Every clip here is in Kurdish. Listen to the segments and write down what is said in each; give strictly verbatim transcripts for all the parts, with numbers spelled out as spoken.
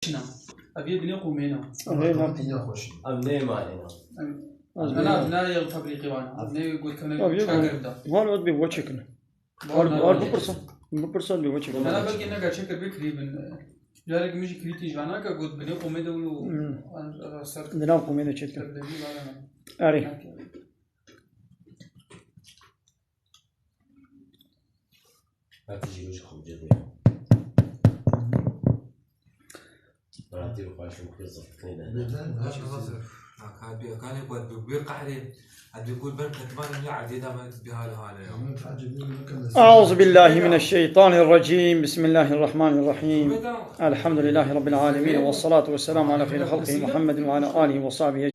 Ev yê binê qûmê ne. Ev ê ne. Ev nê malê ne. Ev ne, ev ne yê tebrîqê wan. Ev ne gotkene çakirin de. Hal ot bi bo çekin. Hal, hal bipirsan. Bipirsan bi bo çekin. Hela belkî ne gerçek de bikirî bin. Carek min jî kirî tîj vana ke got binê qûmê de wilo. Hmm. An, an, ser. Di nav qûmê de çêdikin. Ser de jî vana. Erê. Her tiştî ji xwe bi cih bûye. Beratî bi xweşin pir zirtikinê de. Birden her şey hazır. Hadi bir kare, hadi bir ben katman ya adeta ben bir hal hale ya. أعوذ بالله من الشيطان الرجيم. بسم الله الرحمن الرحيم. الحمد لله رب العالمين، والصلاة والسلام على خير خلقه محمد وعلى آله وصحبه.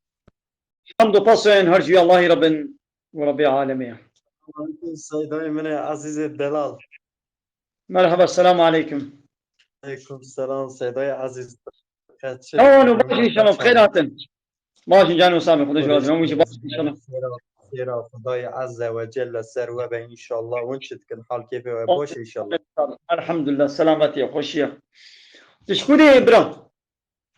Hamd û pasên her jî Allahî Rebin û Rebê alemê ye. Aleyküm seydayê min ê ezîzê delal. Merhaba, selamu aleyküm. Aleyküm selam seydayê ezîz. Ewan û baş inşallah, bi xêr hatin. Baş in canê wisa be, Xwedê ji we razî be. Hemû jî baş inşallah. Xêra, xêra Xwedayê Azze ve Celle ser we be inşallah. Hûn çi dikin, hal kêfê we baş e inşallah. Elhamdulillah, selametî ye, xweşî ye. Tu ji ku dê bira?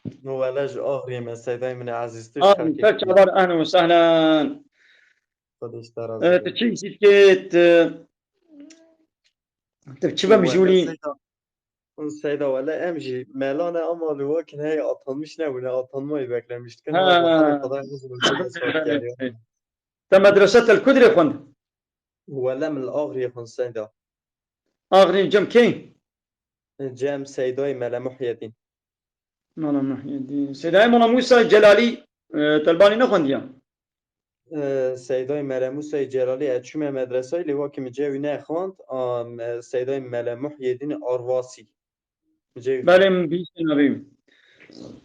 Wele ji Axriyê me, seydayê min ê ezîz, tu ji Axrî, xelkê ser çavar, ehlen ve sehlen. Xwedê ji te razî be. Evet, tu çi îşî dikê, tu, tu çi be mijûlî? Seyda, seyda, wele em jî mela ne ama li wakin hey atanmiş nebûne, atanmayı beklemiş dikin. Ha. Ama bakalım, Xwedayê Azze ve Celle. Te medrese te li ku dirê xwend? Wele min li Axriyê xwend seyda. Axrî cem kê? Cem seydayê Mele Muhyedîn. Mala Muhyedîn. Seydayê Mala Mûsa Celalî, e, Telbanî nexwendiya? E, seydayê Mele Mûsa Celalî ez çûme medresayê, lê wekî min cewî nexwend, a, me, seydayê Mele Muhyedîn Arvasî. Cewî Belê, min bihîstiye navê wî.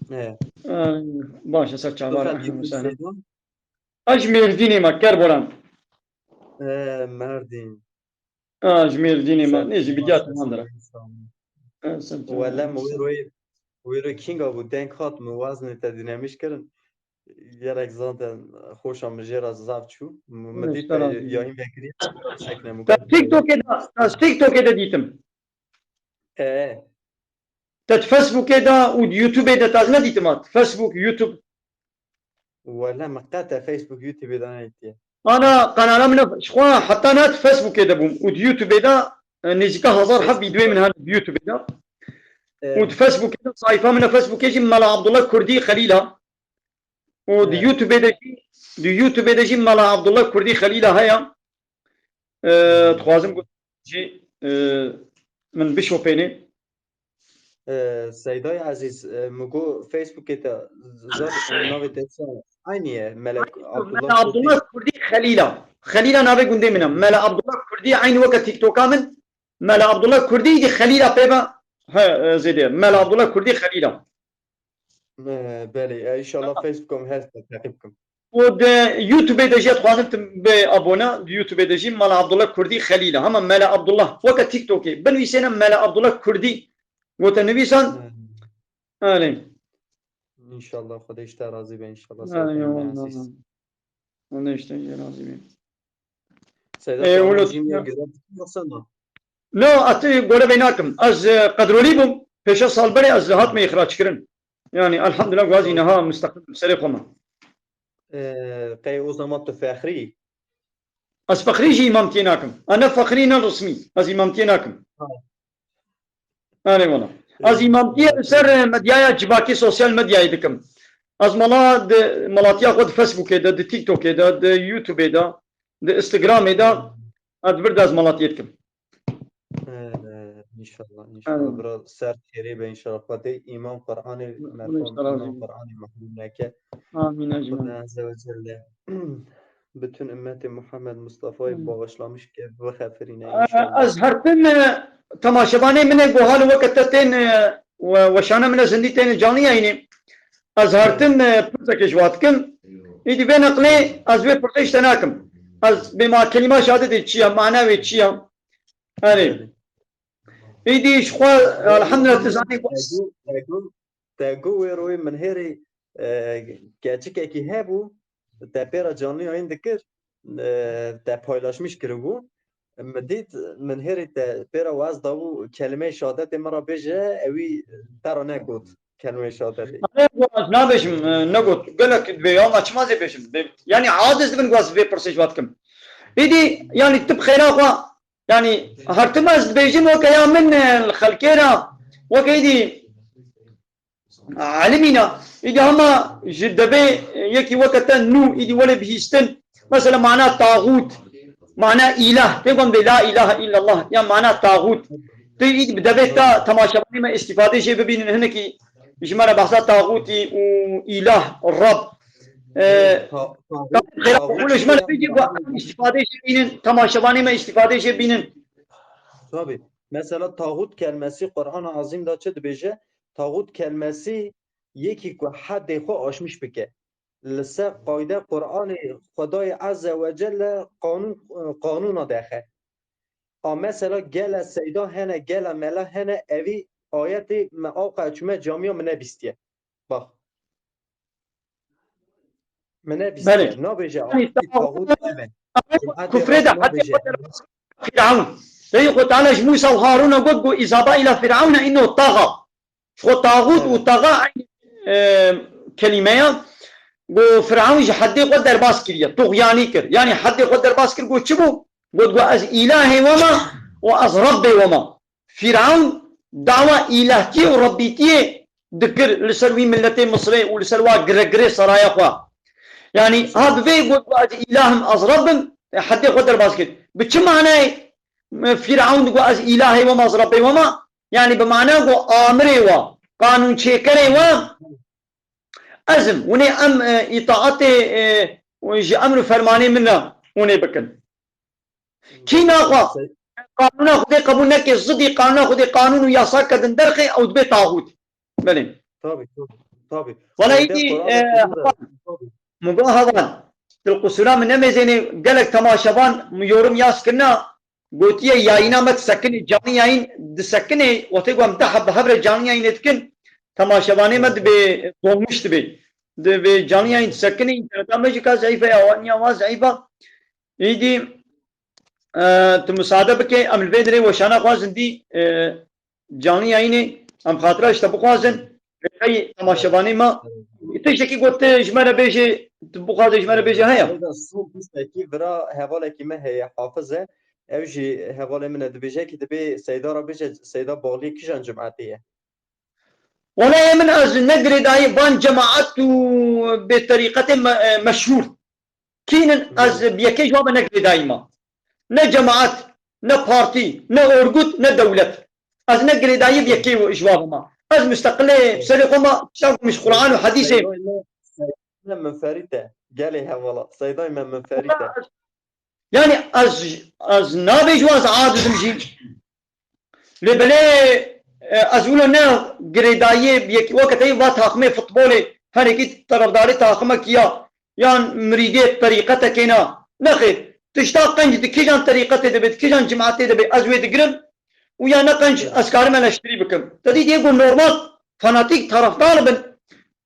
He. E, baş e, ser çavar, ehlen ve sehlen. Seyda? Ez ji Mêrdînê me, Kerboran. E, Merdîn. A, ji Mêrdînê me, nêzî bi diya Tumandir e. Wele min wê royê, wê royê kînga bû, deng hat min waznê te dînemiş kirin. Gelek zaten xweşa min jê re zaf çû. Min dît te yayîn vekirî, sekne min. Te TikTokê de, te TikTokê de dîtim. E. Te di Facebookê de û di YouTubeê de te ez nedîtim hat. Facebook, YouTube. Wele min qet te Facebook, YouTubeê de nedîtiye. Ana kanala min e, ji xwe heta ne di Facebookê de bûm û di YouTubeê de, e, nêzîka hezar heft vîdeoyê min hene di YouTubeê de. E. Û di Facebookê de, sayfa min e Facebookê jî Mela Abdullah Kurdî Xelîla. Û di, e, YouTubeê de jî, di YouTubeê de jî Mela Abdullah Kurdî Xelîla heye. E, dixwazim ku jî, e, min bişopênê. E, Seydayê Ezîz, e, min got Facebookê te zaf navê te sa eynî ye, Melek Abdullah Kurdî. Mele Abdullah Kurdî Xelîla. Xelîla navê gundê min e. Mele Abdullah Kurdî eynî weke TikToka min. Mele Abdullah Kurdî dî Xelîla pê ve, he, e, zêde. Mele Abdullah Kurdî Xelîla. E, belê, e, inşallah Facebookê min hest, teqîb kim. Û di YouTubeê de jî dixwazim tu bê abone, di YouTubeê de jî Mela Abdullah Kurdî Xelîl e. Hema Mela Abdullah, weke TikTokê, binivîsêne Mela Abdullah Kurdî, gote nivîsan. Hmm. Erê. İnşallah, Xwedê ji te razî be, inşallah. Erê, eyvallah. Xwedê ji te jî razî be. Seyda, e, tu wilo jî ya görev dikî yoksa na? No, ez ê gorevê nakim. Ez, e, qedrolî bûm. Pêşa sal berê ez hatime îxraçkirin. Yani, elhamdülillah, gazî niha mustaqil serê xwe me. E, qey o zaman tu fexrî? Ez fexrî jî îmamtiyê nakim. Ez ne fexrî ne resmî. Ez îmamtiyê nakim. Ha. Erê wala. Ez îmamtiyê li ser medyaya civakî, sosyal medyayê dikim. Ez mala di, malatiya xwe di Facebookê de, di TikTokê de, di YouTubeê de, di Instagramê de, ez vir de ez malatiyê dikim. Ee, inşallah, inşallah. Amin. Bira ser xêrê be inşallah. Xwedê îmam Qur'anê, amin, merhum inşallah, îmam amin. Qur'anê mehrûm neke. Amin, ecmaîn. Xwedê Azze ve Celle bütün ümmeti Muhammed Mustafa'yı, amin, bağışlamış ke bixefirîne inşallah. Ez her tim, e, temaşevanê min ê guhal weke te tên, e, we-, weşana min e zindî tên canlı yayınê. Ez her tim, e, pirseke ji we dikim. Îdî vê neqlê ez vê pirsê ji te nakim. Ez bê ma kelîma şehadetê çi ye, mana wê çi ye? Erê. Îdî ji xwe, elhamdülillah, tu zanî ku te got, te got, te got wê royê min hêrî, e, keçikekî hebû, te pê re canlı yayın dikir, e, te paylaşmış kiribû. Min dît, min hêrî te pê re waz dabû, kelimeyê şehadetê min re bêje, ewî te re negot. kelmeyê şehadetê. Ez nabêjim, e, negot. Gelek dibê ya, ma çima zê bêjim? Bê- Yani aciz dibin ku ez vê pirsê ji we dikim. Îdî, yani tu bi xêra xwe, yani her tim ez dibêjim weke ya min, e, li xelkê re, weke îdî elimîna. Îdî hema ji devê yekî weke te nû, îdî welê bihîstin. Mesela mana taxût, mana îlah. Tê gom de la ilahe illallah. Ya mana taxût. Tu îdî bi devê te temaşevanê me îstîfadê jê bibînin. Hinekî ji me re behsa taxûtî û îlah, Rab. E, Ta- Xêra taxût xwe ji me re bêjî ku em îstîfadê jê bînin, temaşevanê me îstîfadê jê bînin. Tabii. Mesela taxût kelmesi Qur'an-ı Azîm de çi dibêje? Taxût kelmesi yekî ku hedê xwe aşmiş bike. Li ser qayde Qur'anê Xwedayê Azze ve Celle qanûn, qanûna dexe. A mesela gele seyda hene, gele mela hene, evî ayetê me awqa çûme camiya min nebîstiye. Bak. Min nebîstiye. Belê. Nabêje Yani taxût taxût eve. Kufrê de hedê xwe derbas kir Firaun. Seyî Xwe Teala ji Musa û Harûna got, got, "Îzaba îla Firauna innehu taxa." Ji xwe taxût û taxa eynî, e, kelîme ya. Got, Firaun ji hedê xwe derbas kiriye. Tuxyanî kir. Yani hedê xwe derbas kir, got, "Çi bû?" Got, got, "Ez îlahê we me û ez Rebbê we me." Firaun dawa îlahtiyê û Rebbîtiyê dikir li ser wî miletê Misrê û li ser wa giregirê saraya xwe. Yani ha bi vê got, "Ez îlah im, ez Reb im", hedê xwe derbas kir. Bi çi manayê, e, Firaun digot, "Ez îlahê we me, ez Rebbê we me"? Yani bi mana got, "Amirê we, qanûnçêkerê we ez im. Hûn ê em, e, îtaatê, e, ji emr û fermanê min re hûn ê bikin." Kî naxwa qanûna Xwedê qebûl neke, zidî qanûna Xwedê qanûn û yasa kedin derxê, ew dibe taxût. Belê. Tabii, tabii, tabii. Wala Şeyde îdî, Kur'an'da e, yazıyor da, heval, tabii. Min got heval, tu li qusûra min nemêzênê, gelek temaşevan min yorum yaz kirina, gotiye yayîna me disekinê, canlı yayın disekinê, wextê ku em deh heb bi hev re canlı yayınê dikin, temaşevanê me dibê donmuş dibê. Dibê canlı yayın disekinê, înterneta me jî ka zeîf e, awa niya wa zeîf e. Îdî, e, tu misade bike, em li vê dirê weşana xwazin dî, e, canlı yayınê, em xatira ji te bixwazin. Rêxeyê temaşevanê me. Tiştekî got tu ji me re bêjê, tu bixwazê ji me re bêjê heye? Seyda, son tiştekî vira hevalekî me heye, Hafiz e. Ew jî hevalê min e, dibêje ki dibê Seyda re bêje, Seyda bağliyê kîjan cimetê ye? Wala ê min ez ne girêdayî van cemaet û bê terîqetê me-, e, meşhûr. Kînin ez bi yekê ji wan ve ne girêdayî me. Ne cemaet, ne partî, ne orgut, ne dewlet. Ez ne girêdayî bi yekê ji wan ve me. Ez mustaqilê serê xwe me, tişta ku min ji Quran û hedîsê. Seyda me, Seyda me minferît e. Gelê hevala. Seyda me minferît e. Yani ez, ez nabêjim ez aciz im jî. Lê belê, e, ez wilo ne girêdayiyê bi yekî weke teyî va taximê futbolê, her yekî terefdarê taximekî ya, yan mirîdê terîqetekê ne. Nexêr, tişta qenc di kîjan terîqetê de be, di kîjan cimetê de be, ez wê digirim û ya ne qenc ez karim eleştirî bikim. Te dî yê ku normal, fanatîk, terefdar bin,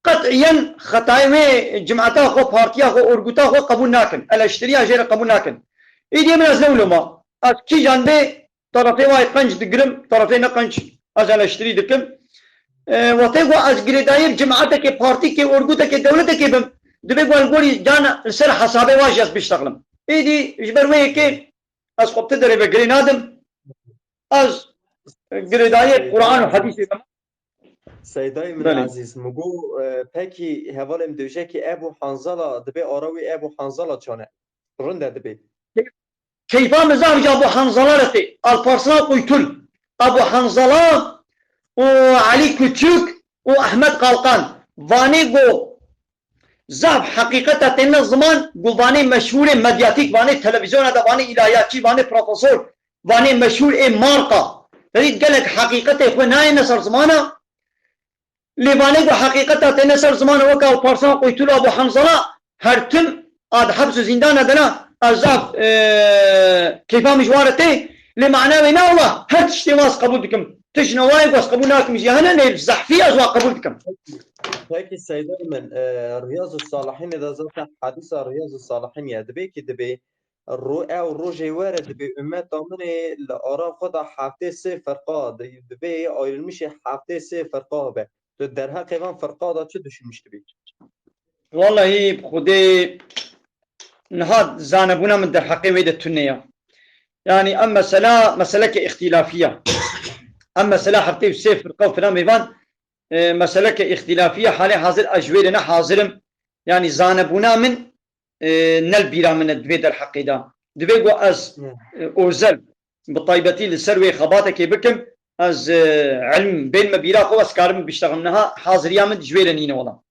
qet'iyen xetayê wê cimeta xwe, partiya xwe, orguta xwe qebûl nakin. Eleştiriya jê re qebûl nakin. Îdî min ez ne wilo ma. Ez kîjan bê, terefê wayê qenc digirim, terefê ne qenc ez eleştirî dikim. E, wextê ku ez girêdayî cimetekê, partîkê, orgutekê, dewletekê bim, divê ku ez gorî can li ser hesabê wa jî ez biştexlim. Îdî ji ber wê yekê ez xwe bi ti derê ve girê nadim. Ez girêdayê Quran û hedîsê bim. Seydayê min Belê. Ezîz, min got, e, pekî hevalê min dibêje ki Ebu Hanzala, dibê ara wî Ebu Hanzala çane? Rind e dibê. Keyfa min zaf ji Abu Hanzala re tê. Alparslan Quytul, Abu Hanzala û Elî Küçük û Ehmed Kalkan. Vanê ku zaf heqîqeta têne ziman, ku vanê meşhûrê medyatîk, vanê televîzyona de, vanê îlahiyatçî, vanê profesor, vanê meşhûr ê marka. Te dît gelek heqîqetê xwe nayêne ser zimana. Lê vanê ku heqîqeta têne ser zimana weke Alparslan Quytul û Abu Hanzala, her tim a di heps û zîndana de ne, ez zaf, e, keyfa min ji wan re tê. Lê mana wê ne wila her tiştê wan ez qebûl dikim. Tişt ne wayê ku ez qebûl nakim jî hene, lê zehfî ez wan qebûl dikim. Peki Seydayê min, e, Riyazu Salihînê de zaten hedîsa Riyazu Salihîn ye. Dibê ki dibê ro-, ew rojê were dibê ummeta min ê li ara xwe de heftê sê firqa, di-, dibê ayrılmışê heftê sê firqa be. Tu derheqê van firqa da çi düşünmüştibî? Wallahî, bi Xwedê niha zanebûna min derheqê wê de tune ya. Yanî em mesela, meseleke îxtîlafî ya. Em mesela heftê û sê firqa û filan mêvan, e, meseleke îxtîlafî ya. Halê hazir ez ji wê re ne hazir im. Yanî zanebûna min, e, ne li bîra min e di vê derheqê de. Divê ku ez, Hmm. e, ozel, bi taybetî li ser wê xebatekê bikim, ez, e, ilm bên me bîra xwe, ez karim biştexim. Niha haziriya min ji wê re nîne wela.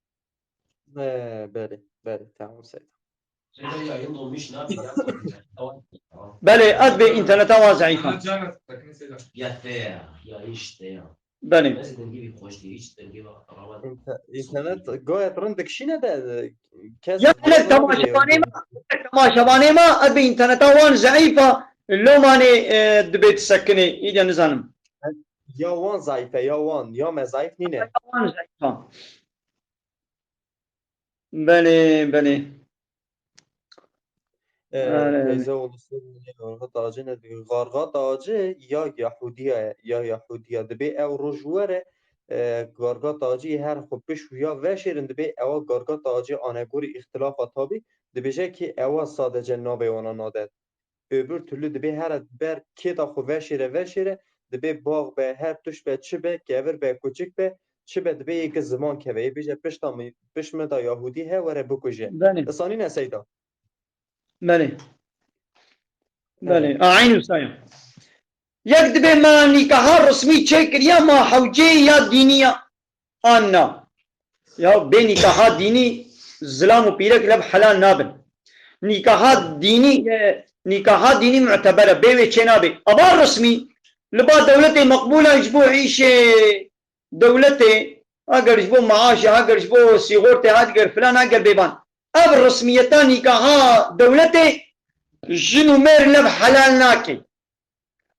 Ee, belê, belê, tamam Seyda. Seyda, yayın donmuş, ne yapayım ya? Belê, ez bê înterneta wan zeîf e. Aha, canım, sakın Seyda. Ya te ya, ya işte ya. Belê. Nasıl dengê bir hoş değil, hiç dengê bak, tamam. Înternet gayet rind dikişîne de, e, kes Ya, hinek temaşevanê ma, hinek temaşevanê ma, ez bê înterneta wan zeîf e, lomanê, e, dibê disekinê, îdî nizanim. Ya wan zayıf e, ya wan, ya me zayıf nîne. Wan zeîf e. Belê, belê. Ee, Belê, belê. Teyze oğlu Suriye, Garga Tacı ne diyor? Garga Tacı ya Yahudiya ye, ya Yahudiya. Dibê ew roj were, e, Garga Tacı her xwe piş û ya veşêrin, dibê ewa Garga Tacı anegorî îxtilafa tabî, dibêje ki ewa sadece navê wana nadet. Öbür türlü dibê here ber kêta xwe veşêre, veşêre, dibê bax be, her tişt be, çi be, kevir be, kuçik be, çi be, dibê yê ki ziman keve. Yê bêje pişta min, pişt min da Yahudî he, were bikuje. Belê. Isanî ne Seyda? Belê. Belê. He. A, eyn wisa ye. Yek dibê me nîkaha resmî çêkiriya, ma hewcê ya dînî ya. An na. Ya bê nîkaha dînî zilam û pîrek lev helal nabin. Nîkaha dînî, e, nîkaha dînî muteber e, bê wê çê nabê. Ava resmî li ba dewletê meqbûl e ji bo îşê dewletê, heger ji bo maaşê, heger ji bo sîgortê, heger filan, heger bêvan. Ev resmiyeta nîkaha dewletê jin û mêr lev helal nake.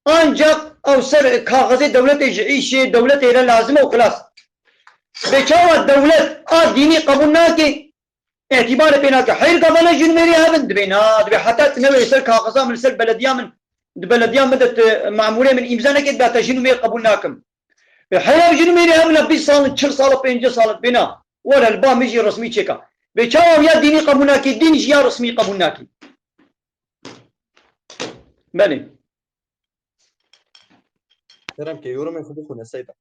Ancak ew ser kaxizê dewletê ji îşê dewletê re lazim e û xilas. Bê çawa dewlet a dînî qebûl nake, îtîbarê pê nake. Heyr gava ne jin û mêrê hev in, dibê na, dibê heta tu newê ser kaxiza min, ser belediya min, di belediya min de tu memûrê min îmza neke, da te jin û mêr qebûl nakim. Bê heyr ev jin û mêrê hev in, bîst sal in, çil sal in, pêncî sal in, bê na. Were li ba min jî resmî çêka. Bê çawa ya dînî qebûl nake, dîn jî ya resmî qebûl nake. Belê. Kerem ke, yorumê xwe bixwîne Seyda.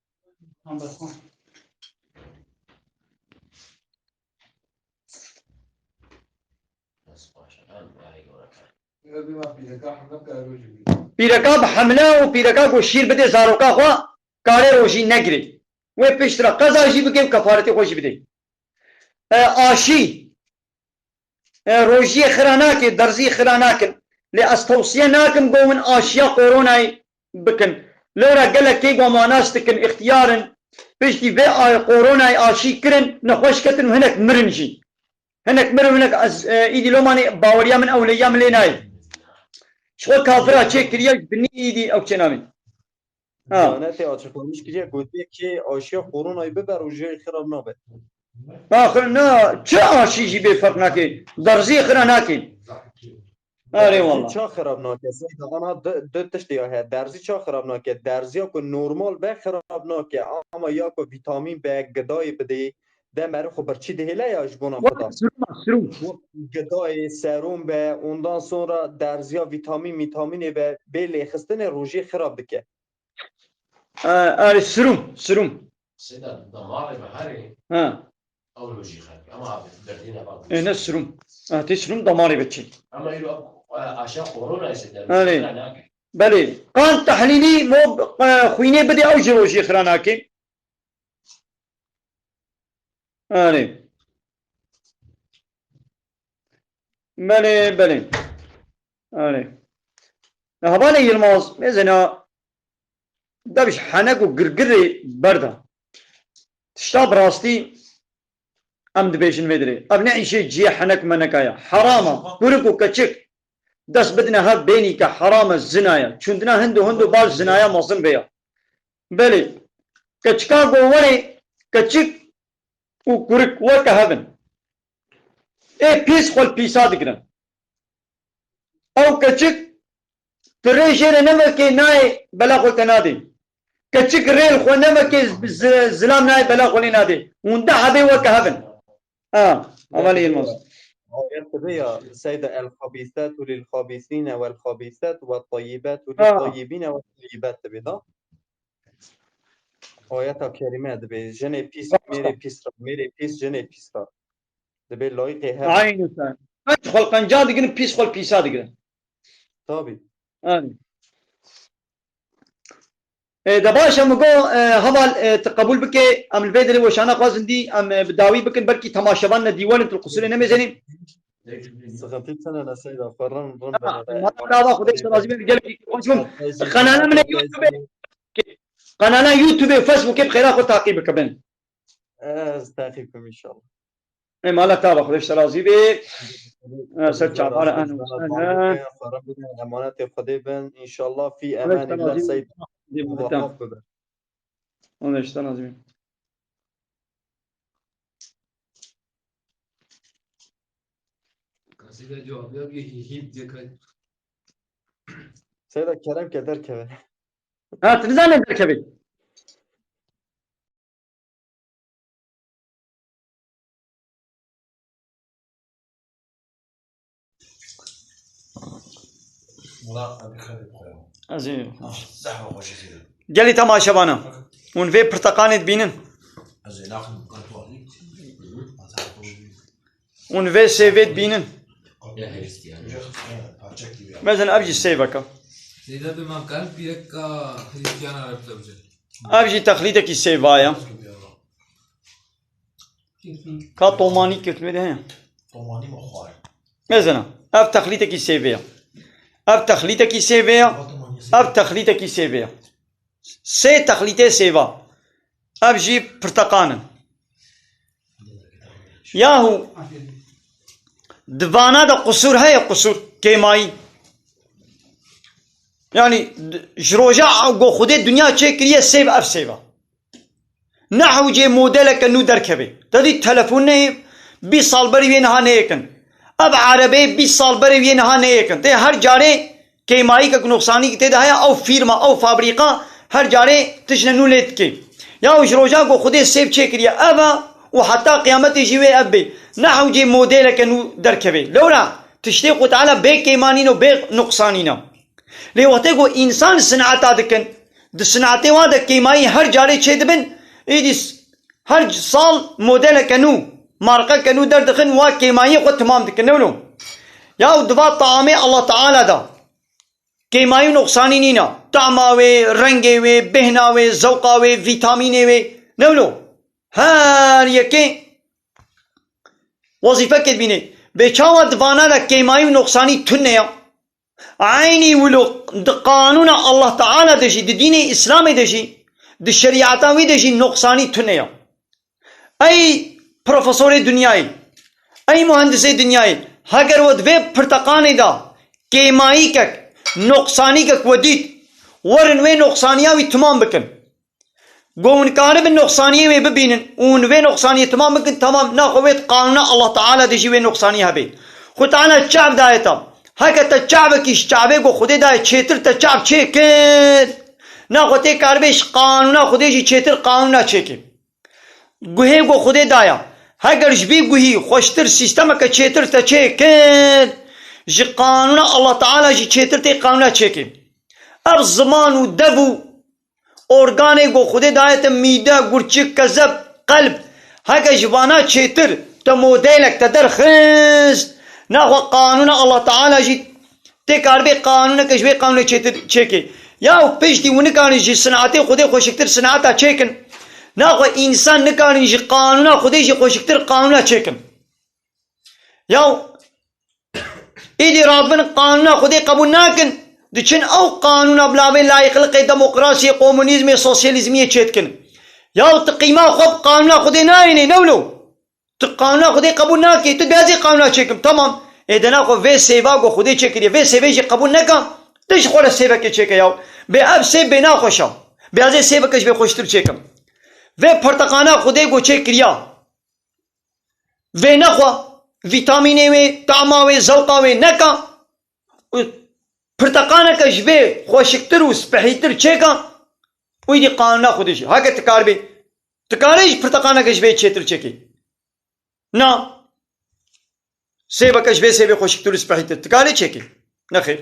Pîreka bi hemle û pîreka ku şîr bidê zaroka xwe, karê rojî negirê. Wê piştre qeza jî bike û kefaretê xwe jî bidê. E, aşî. E, rojiyê xira nake, derzî xira nakin. Lê ez tewsiye nakim go hûn aşiya koronayê bikin. Lewra gelek kê go ma nas dikin, îxtiyar in. Piştî vê a-, koronayê aşî kirin, nexweş ketin û hinek mirin jî. Hinek mirin, hinek ez, e, îdî lomanê baweriya min, ewleyiya min lê nayê. Ji xwe kafira çê kiriye, ji binî îdî ew çê nabin. Ha. Diyanetê açıklamış kiriye, gotiye ki aşiya koronayê bibe, rojiyê xirab nabe. Axir na, çi aşî jî bê ferq nake. Derzî xira nake. Arê Derzî wala. Ça xirab nake? Seyda, ana du, du tiştê ya he. Derzî ça xirab nake? Derziya ku normal be xirab nake. Ama ya ku vîtamîn be, gidayê bidê, de meriv xwe birçî dihêle ya ji bona xwe Wala da. Sirûm, sirûm. Wek gidayê, serum be, ondan sonra derziya vîtamîn, mîtamînê be, bê lêxistinê rojiyê xirab dike. E, erê, sirûm, sirûm. Seyda, damarê me herê, Ha. Ew lo jî xerk. Ama abi, derdî ne bak. E, ne sirûm. Ha, tê sirûm damarê ve çê. Ama îro, e, aşa korona ise de Erê. Nake. Belê. Kan tehlîlî mo, e, xwînê bidê ew jî rojî xira nake. Erê. Belê, belê. Erê. Hevalê Yilmaz, mêzena dev ji henek û girgirê berda. Tişta bi rastî em dibêjin vê dirê. Ev ne îşê cihê henek û meneka ye. Heram e. Kurik û keçik dest bidine hev bênî ke heram e, zina ye. Çûndina hind û hind û bal zinaya mezin vê ye. Belê. Keçika go werê keçik û kurik weke hev in. Ê pîs xwe li pîsa digirin. Ew keçik tu rê jê re nevekê nayê bela xwe te nadê. keçik rê li xwe neveke, z-, zilam nayê bela xwe lê nadê. Hûn deh hebê weke hev in. Ha, hevalê Yilmaz. Ayet dibe ya, Seyda, el-habîsatu lil-habîsîne wel-habîsat we-t-tayyibatu Ha. lit-tayyibîne we-t-tayyibât dibe da. Ayeta kerîme dibe, jinê pîs, mêrê pîs ra, mêrê pîs, jinê pîs ra. Dibe layîqê hev. Aynı sen. Pis xwe li qenca digirin, pîs xwe li pîsa digirin. Tabii. Yani. E, de baş e, min got, e, heval, e, tu qebûl bike, em li vê derê weşana xwazin dî, em, e, bi dawî bikin, belkî temaşevan ne dîwelin, tu li qusûrê nemêzenî. Sıkıntı çene ne Seyda, xwe rin, rin Ha, bene de. Mala dava Xwedê ji te razî be, gelekî xweş bûm. Qenala min e YouTube. Qenala YouTube, Facebook, bi xêra xwe taqî bike bin. Ez taqî bikim inşallah. Ê mala te ava, Xwedê ji te razî be. Ê, ser çavara, ehlen we sehlen. Xwe re bidin, emanetê Xwedê bin. İnşallah fî emanillah Seyd. Muvaffak bibe. Xwedê ji te razî be. Kasî de cevap ya bir hî hî diye kay- Seyda kerem ke derkeve. Ha, tu nizane derkeve. Ez ê Gelî temaşevana. Hûn vê pirteqanê dibînin? Hûn vê sêvê dibînin? Mezin ev jî sêvek e. Seyda bi man kalp yeka Hrîstiyana re bide bije. Ev jî texlîtekî sêva ye. Ka tomanî kek li wê de heye? Tomanî me xwar. Mezin e. Ev texlîtekî sêvê ye. Ev texlîtekî sêvê ye. Ev texlîtekî sêvê ye. Sê texlîtê sêva. Ev jî pirteqan in. Yahu di vana de qusûr heye, qusûr, kêmayî. Yanî d-, ji roja go Xwedê dinya çêkiriye sêv ev sêv e. Nehewcê modeleke nû derkeve. Te dî telefonê bîst sal berî wê niha neyêkin. Ev erebeyê bîst sal berê wê niha neyêkin. Tê her carê kêmayîkek, nuqsanîk tê de heye, ew fîrma, ew fabrîka her carê tiştine nû lê dike. Ya ji roja ku Xwedê sêv çêkiriye ev e û heta qiyametê jî wê ev bê. Nehewcê modeleke nû derkeve. Lewra tiştê Xwe Teala bê kêmanîn û bê nuqsanîn e. Lê wextê ku însan sineta dikin, di sinetê wan de kêmayî her carê çêdibin, êdî s-, her sal modeleke nû, marqeke nû derdixin, wa kêmayiyê xwe timam dikin, ne wilo? Ya û di va taamê Allah Teala de kêmayî û noqsanî nîne. Tama wê, rengê wê, bêhna wê, zewqa wê, vîtamînê wê, ne wilo? Her yekê wezîfekê dibîne. Bê çawa di vana de kêmayî û noqsanî tune ye? Eynî wilo di qanûna Allah Teala de jî, di dînê Îslamê de jî, di şerîeta wî de jî noqsanî tune ye. Ey profesorê dinyayê, ey muhendisê dinyayê, heger we di vê pirteqanê de kêmayîkek, noqsanîkek we dît, werin wê noqsaniya wî timam bikin. Go hûn karibin noqsaniyê wê bibînin û hûn vê noqsaniyê timam bikin, temam, naxwe wê di qanûna Allah Teala de jî wê noqsaniyê hebe. Xwe Teala çav daye te. Heke te çavekî ji çavê ku Xwedê daye çêtir te çav çêkir, naxwe tê karibê ji qanûna Xwedê jî çêtir qanûna çêkê. Guhê ku Xwedê daye, heger ji vî guhî xweştir sîstemeke çêtir te çêkir, ji qanûna Allah Teala jî çêtir tê qanûna çêkê. Ev ziman û dev û organê ku Xwedê daye te, mîde, gurçik, kezeb, qelb, heke ji vana çêtir te modelek te derxist, naxwe qanûna Allah Teala jî tê karibê qanûneke ji wê qanûnê çêtir çêkê. Ya û piştî hûn nikarin ji sinetê Xwedê xweşiktir sineta çêkin. Naxwe însan nikarin ji qanûna Xwedê jî xweşiktir qanûna çêkin. Ya û Êdî radibin qanûna Xwedê qebûl nakin, diçin ew qanûna bilavên layîqliqê, demokrasiyê, komunîzmê, sosyalîzmiyê çêdikin. Yaw tu qîma xwe bi qanûna Xwedê nayênê, ne wilo? Tu qanûna Xwedê qebûl nakî, tu bêzê qanûna çêkim, temam. Ê de naxwe vê sêva ku Xwedê çêkiriye, vê sêvê jî qebûl neka, tu ji xwe re sêvekê çêke yaw. Bê ev sêv bê naxweş e. Bêzê sêveke ji vê xweştir çêkim. Vê pirteqana Xwedê ku çêkiriya. Vê nexwe, vîtamînê wê, tama wê, zewqa wê neka û pirteqaneke ji vê xweşiktir û spehîtir çêka, Wî dî qanûna Xwedê jî. Heke tu karibê, tu karê ji pirteqaneke ji vê çêtir çêkî. Na. Sêveke ji vê sêvê xweşiktir û spehîtir. Tu karê çêkî. Nexêr.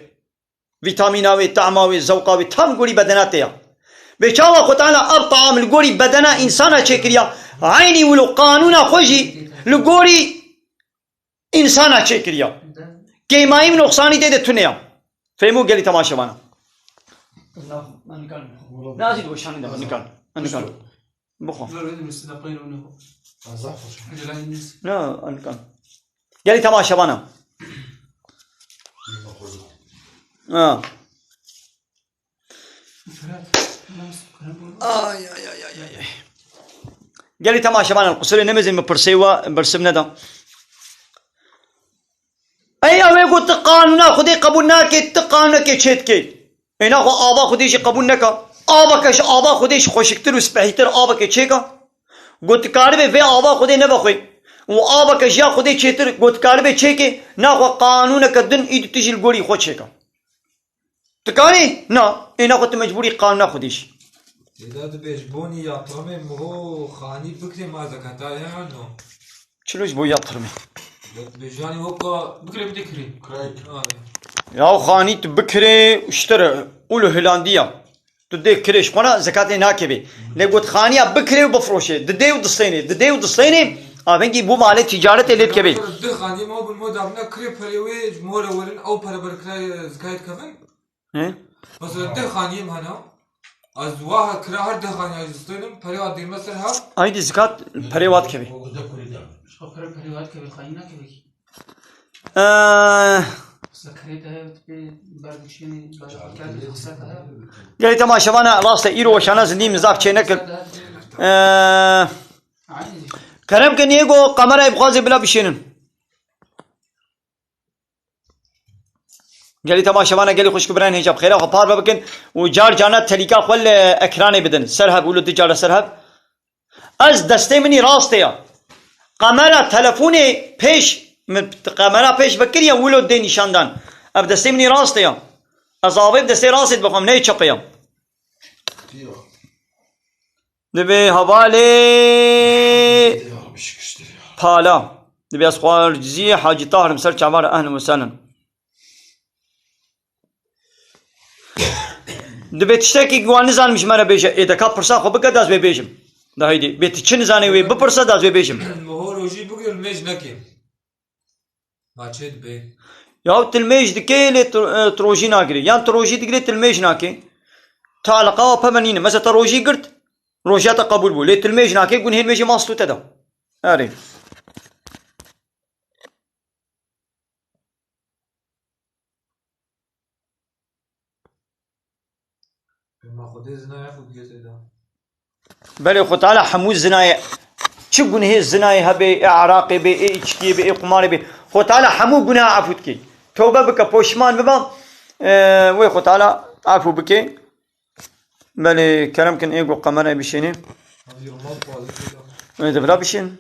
Vîtamîna wê, tahma wê, zewqa wê, tam gorî bedena tê ya. Vê çawa Xwe Teala ev taam li gorî bedena însana çêkiriya, eynî wilo qanûna xwe jî li gorî însana çêkiriya. Kêmayî û noqsanî tê de tune ya. Fêmû gelî temaşevana. Nazî di weşanî de, nikan. Nikan. Bixwe. Ver vedim üstüne payını onu. Zaf hoş. Acele ediniz. Ne, nikan. Gelî temaşevana. Ha. Ferhat, nasıl? Ay, ay, ay, ay, ay, ay. Gelî temaşevan, el qusirê nemezin min pirsê we bersiv neda. Ey, ew ê got, tu qanûna Xwedê qebûl nake, tu qanûnekê çê dike. Êna xwe ava Xwedê jî qebûl neka. Aveke ji ava Xwedê jî xweşiktir û spehîtir aveke çêka. Got, tu karibê vê ava Xwedê nebe xwe. Û aveke ji ya Xwedê çêtir, got, tu karibê çêke, naxwe qanûneke din îdî tu jî li gorî xwe çêka. Dikarî? Na. Ê nexwe tu mecbûrî qanûna Xwedê jî. Êda dibê ji bonî yatrimê miho xanî bikirê ma zekata ya no. Çilo ji bo yatrimê? Dibê janî weka bikirê bidê kirê. Kirayê. Arê. Ya xanî tu bikirê û ji te re û li Hilandiya. Tu dê kirê ji xwe re zekatê nakevê. Lê got xaniya bikirê û bifroşê. Didê û distênê. Didê û distênê. Avengî bû malê tîcaretê lê dikevê. Di xanî ma bin mo davna kirê perê wê ji mo re werin ew pere ber kirayê zekayê dikevin. He? Mesela deh xaniyê min hene. Ez waha kira her deh xaniya ji distênim, perê wa dêrme ser hev. Aydî zikat perê wa dikevê. Ji xwe pere perê wa dikevê, xanî nakevê kî. Ee, Mesela kerê te hev, tu pê berdikişînî, berdikişînî, xisret te hev. Gelî temaşevana, rast e, îro weşana zindî min zaf çê nekir. Xisret te hev. Ee, Aynî. Kerem ke niye go kamerayê bixwazê bila bişênin. Gelî temaşevana gelî xwişk û birayên hêja bi xêra xwe parve bikin û car carna telîka xwe li ekranê bidin. Ser hev, wilo du cara ser hev. Ez destê min î rastê ya. Kamera, telefonê pêş, min kamera pêş vekiriye, wilo dê nîşandan. Ev destê min î rastê ya. Ez avê bi destê rastê dibixwim, neyê çepê ya. Dibê hevalê pala. Dibê ez xwarciyê Hacî Tahir im ser çavan re, ehlen we sehlen. Dibê tiştekî ku wan nizanim ji me re bêje. Ê deka pirsa xwe bike, da ez wê bêjim. Da heydê. Bê tu çi nizanê wê bipirse, da ez wê bêjim. Miho rojî bigir, mêj neke. Ma çê dibe? Ya tu li mêj dikê lê tu, e, tu rojî nagirê. Yan tu rojî digirê tu li mêj nakê. Tu eleqa wa peve nîne. Mesela te rojî girt, rojiya te qebûl bû. Lê tu li mêj nakê, gunhê li mêjê mast û te da. Erê. Pêma Xwedê zinaya xwe digê tê de. Belê Xwe Teala hemû zinayê, çi gunhê zinayê hebe, ê eraqê bê, ê îçkiyê bê, ê qumarê bê, Xwe Teala hemû gunaha efû dike. Tewbe bike, poşman bibe, e, wê Xwe Teala efû bike. Belê kerem kin ê go qemere bişênê. Hadi yollar fazla. Ê de bira bişên.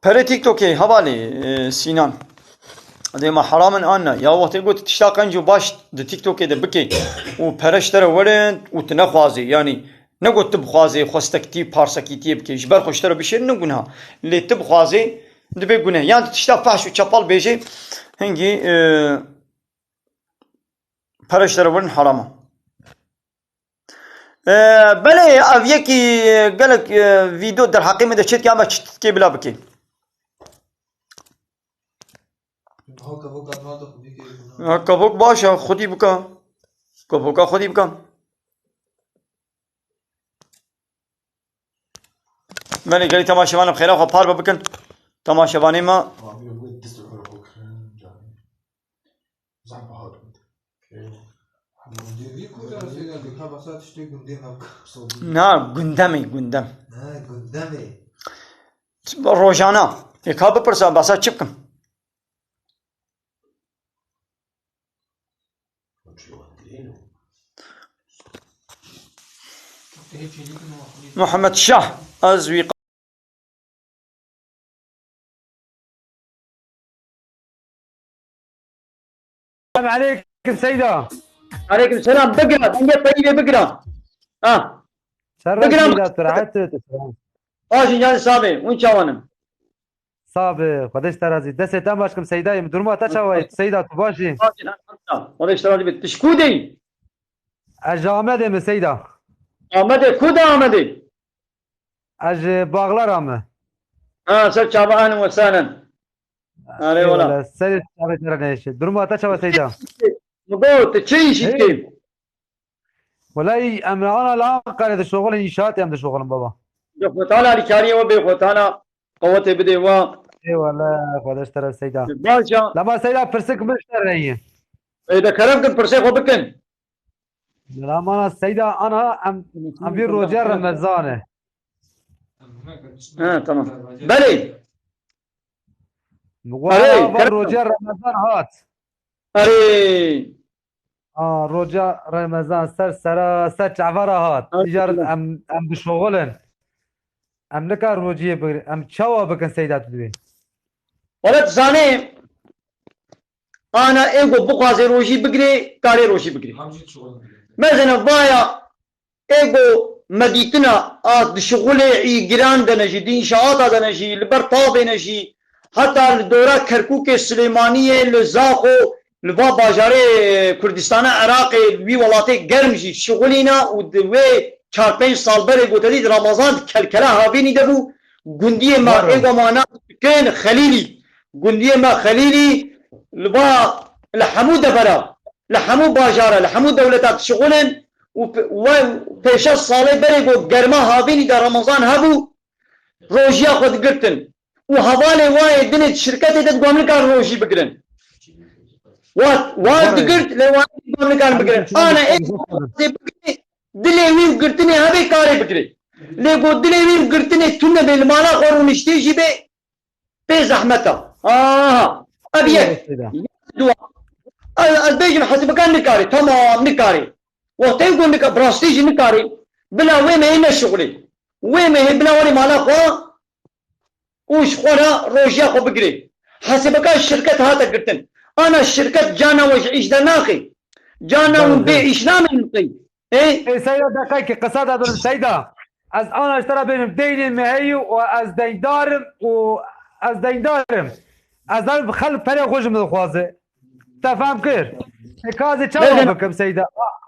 Perê TikTokê hevalê, e, Sînan. Dê ma heram in an ne? Ya wextê got tişta qenc û baş di TikTokê de bikê û pere ji te re werin û tu nexwazê, yanî ne got tu bixwazê xwestekîtî, parsekîtiyê bikê, ji ber xwe ji te re bişêrin ne gunha. Lê tu bixwazê dibe guneh. Yan tu tişta fehş û çepel bêjê, hingî, e, pere ji te re werin heram e. Ee, belê, ev yekî, e, gelek, e, vîdeo derheqê min de çêdike, em çi dikê bila bikê. Ha, kevok baş e, xwedî bike. Kevoka xwedî bike. Belê, gelî temaşevanê bi xêra xwe parve bikin. Temaşevanê me. Abi, bu dest û xwe kirin, canım. Zehmet hat. Gundê wî ku da sê geldi, ka basa tiştê gundê me bika. Na, gundemê, gundem. Ha, gundemê. Rojana. Ê ka bipirsa, basa çi bikim? Muhammed Şah, ez wî. Selam aleyk. Aleyküm Seyda. Aleyküm selam. Bigira. Dengê peyî vê bigira. Ha. Şeref Bigira. Seyda, tu rahat tu. Baş incan sabê. Hûn çawan in? Sabê. Xwedê ji te razî. Destê te baş kim Seydayê. Duruma te çawa ye? Seyda, tu baş î? Baş in, elhamdülillah. Xwedê ji te razî bit. Tu ji ku de yî? Ez ji Amedê me Seyda. Amedê, ku de Amedê? Ez ji Baxlara me. Ha, ser çava, ehlen we sehlen. Arê wala. Eyvallah. Serê çavê te re neyşe. Duruma te çawa Seyda? Min got, tu çi îşî Hey. dikî? Welay em ana li Ankarê dişoxilin, înşaatê em dişoxilin baba. Ya Xwetana alîkariyê we bê, Xwetana qewetê bidê we. Eyvallah, Xwedê ji te re Seyda. Baş e. Lema Seyda pirsik min ji te re ye. Ê de kerem kin, pirsê xwe bikin. Lema Seyda ana em, em vî roja Remezan e. Ha, tamam. Belê. Min got Erê, ana kerem. Roja Remezan hat. Erê. A, roja Remezan ser sera, ser çava re hat. Ay, Îcar Allah. em, em dişoxilin. Em nikar rojiyê bigrin. Em çawa bikin Seyda tu dibê? Wele tu zanê, ana ê ku bixwaze rojî bigirê, karê rojî bigirê. Mezene vaya ê ku me dîtina a dişixulê î giran de ne jî, di înşaata de ne jî, li ber tavê ne jî, heta li dora Kerkûkê, Silêmaniyê, li Zaxo, li va bajarê Kurdistana Iraqê, li wî welatê germ jî şixulîna û di wê çar pênc sal berê ku te dît Ramazan di kelkela havînî de bû, gundiyê me Were. ê ku me na dikin Xelîlî, gundiyê me Xelîlî li va, li hemû devera, li hemû bajara, li hemû dewleta dişixulin û pe-, we pêşe salê berê ku germa havînî de Ramazan hebû, rojiya xwe digirtin. Û hevalê wayê dinê di şirketê de digot em nikarin rojî bigirin. Wa, wa Were. digirt, lê wa digot em nikarin bigirin. Ana ê ku dê bigirê, dilê wî û girtinê hebe karê bigirê. Lê ku dilê wî û girtinê tune bê, li mala xwe rûniştê jî bê, pê zehmet e. Aha. Ev yek. Were Seyda. Yek dua. Ez, ez bêjim hesibeka nikarê. Tamam, nikarê. Wextê ku nika-, bi rastî jî nikarê. Bila wê mehê neşixulê. Wê mehê bila werê mala xwe û ji xwe re rojiya xwe bigirê. Hesibeka şirket hate girtin. Ana şirket cana we ji îş dernaxê. Cana hûn bê îş namên qey. Ê? Ê, Seyda, deqekê qisa de birim, Seyda. Ez ana ji te re bêjim, deynê me heye û ez deyndar im û ez deyndar im. Ez zanim xelk perê xwe ji min dixwaze. Te fam kir? Ê, ka ez ê çawa Bêjin. bikim, Seyda?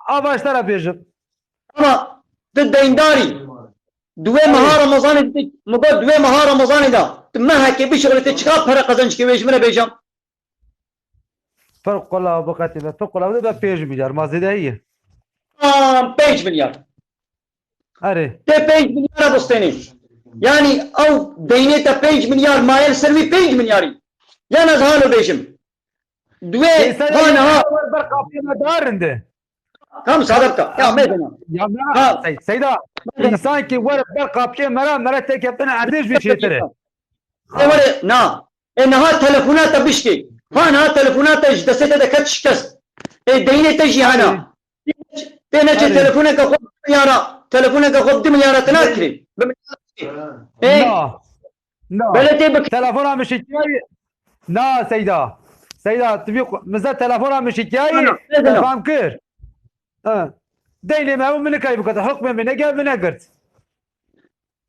A, ava ji te re bêjim. Ama tu deyndarî. Duwê meha Remezanê de, min got, duwê meha Remezanê de tu mehekê bişixulî, tu çiqas pere qezenc kê wê ji min re bêjam? Pir qula biqetî be, pir qula be pênc milyar, ma zêde heye. Aa, pênc milyar. Erê. Tê pênc milyara bistênê. Yanî ew deynê te pênc milyar maye li ser wî pênc milyarî. Yan ez halo bêjim. Duwê Ê, Seyda, ha niha. Wer ber qapiyê me darinde. Tam sade bika. Ya, mezena. Ya, mera, Ha. Sey-, Seyda, Mezena. însan ki wer ber qapiyê mera, mera têkevtine erdê ji wî çêtir e. Ê were, na. Ê niha telefona te bişkê. Ha niha telefona te ji destê te deket şikest. Ê deynê te jî hena. Tê neçe Erê. telefoneke xwe bi milyara, telefoneke xwe bi du milyara te nakirê. Bi milyara te. Ê. Na. Na. Belê tê bik- Telefona min şikiyayî. Na Seyda. Seyda, tu bî qu-, min ze telefona min şikiyayî. Na, na, ne Te zena. fam kir. Ha. Deynê me ew min nikayî bikete. Hukmê min nege min negirt.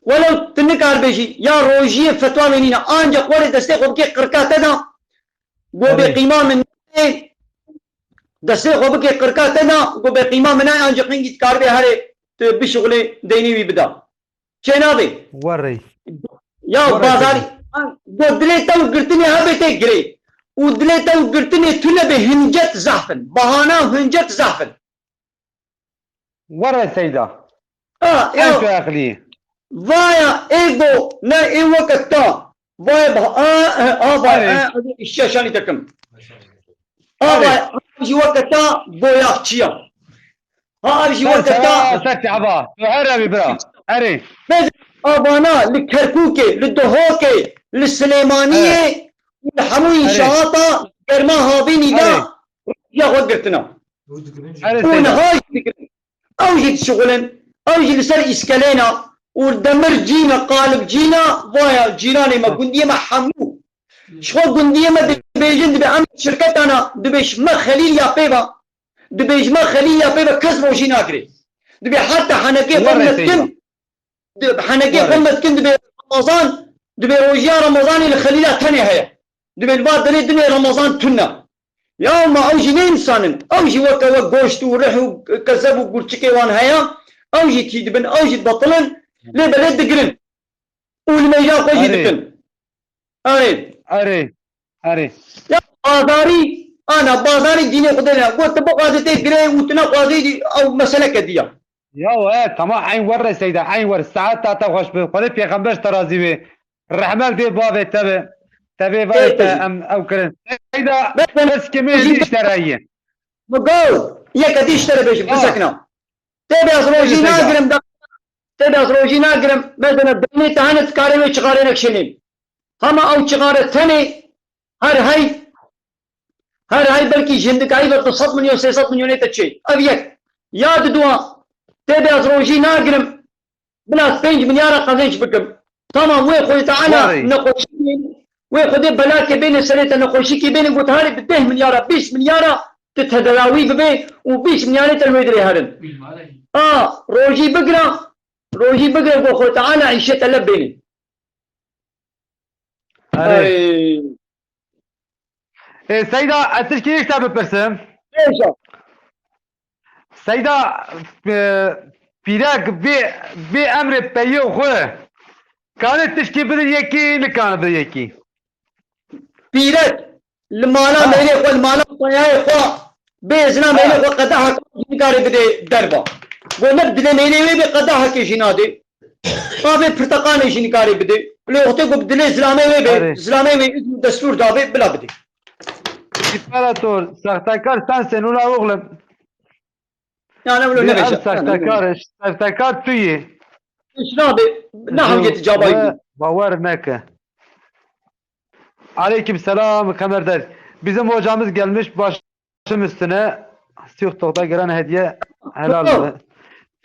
Welew tu nikar bêjî, ya rojiyê fetwa wê nîne, ancaq werê destê xwe bikê qirka te de, go bê Erê. qîma min nê, destê xwe bikê qirka te de, go bê qîma min nayê, ancaq hingî dikaribê herê tu bişixulê deynê wî bida. Çênabê. Werê. Ya Werê bazarî, tabii. go dilê te û girtinê hebe tê girê. Û dilê te û girtinê tune bê hincet zehf in. Bahana hincet zehf in. Were Seyda. Ha, Ew ya. tu eqlî. Vaya ego ne ê weke ta. Vaya bah, a, a, a, vaya, Erê. a, a, işe şanî tekim. A, Erê. vaya, a, jî weke ta boyakçiya. Ha, ev jî Ser weke çava, ta. ser çava. Tu her revî bira. Erê. Bez avana li Kerkûkê, li Duhokê, li Silêmaniyê, Erê. li hemû Erê. înşaata germa havînî de Erê. ya xwe girtina. Erê Û Seyda. niha jî digirin. Ew jî dişixulin. Ew jî li ser îskelêna û demir cîne, qalib cîne, vaya cîranê me, Ha. gundiyê me hemû. Ji xwe gundiyê me dibêjin, dibe em şirketana, dibe ji me Xelîl ya pê ve. Dibê ji me Xelîl ya pê ve kes rojî nagirê. Dibê heta henekê xwe Were mezkin, Seyda. di-, henekê xwe Were. mezkin dibê Remezan, dibê rojiya Remezanê li Xelîla tenê heye. Dibê li va derê dinê Remezan tune. Ya ma ew jî ne însan in. Ew jî weke we goşt û rih û kezeb û gurçikê wan heye. Ew jî tî dibin, ew jî dibetilin. Lê belê digirin. Û li mêja xwe jî Erê. dikin. Erê. Erê. Erê. Ya bazarî, ana bazarî dînê Xwedê ne. Got tu bixwazî tê girê û tu nexwazî ew meseleke diya. Ya we, tamam, eyn were Seyda, eyn were. Saet ta te xweş bi. Xwedê pêxember ji te razî be. Rehmet bê bavê te be. Te bê Ê, vayê te pejî. em ew kirin. Seyda, Bes ben pirsîkê min jî dî ji te re ye. Min got, yeke dî ji te re bêjim, Ha. pirsek na. Tê bê ez rojî Seyda. nagirim da. Tê bê ez rojî nagirim. Mesela demê te hene dikarê wê çixarê nekşênê. Hema ew çixare tenê her hey, her hey belkî jindikayî ve du sed milyon, sê sed milyonê te çê. Ev yek. Ya diduwa, tê bê ez rojî nagirim. Bila pênc milyara qezenç bikim. Tamam, wê Xwedê Teala Warê. nexweşî, wê Xwedê belakê bêne serê te, nexweşîkê bêne, got, harê bi deh milyara, bîst milyara tu tedawî bibe û bîst milyarê te li wê dirê herin. A, rojî bigira, rojî bigira, got Xwedê Teala îşê te leb bêne. Erê. Ay. Ê, Seyda, ez tişkî ji te bipirsim. Bêje. Seyda, e, pîrek bê, bê emrê peyê xwe. Kane tişkî bide yekî, nikane bide yekî. Pîrek li mala Ha. mêrê xwe, li mala peyayê xwe bê zina mêrê Ha. xwe qedehek jî nikare bide derva. Got ne bi dilê mêrê wê bê qedehekê jî nadê. Avê pirteqanê jî nikarê bidê. Lê wextê ku bi dilê zilamê wê bê, Erê. zilamê wê izn û destûr dabê, bila bidê. İmparator, sahtekar sensin ula oğlum. Yani öyle Bir ne ev beşe. Sahtekar, sahtekar tu yî. Hiç nabê, ne Ji hemiyeti cabayı we bu. Bawer neke. Aleyküm selam, Kamer Dayı. Bizim hocamız gelmiş, baş Başım üstüne. TikTok'ta gelen hediye helal Yok. mi?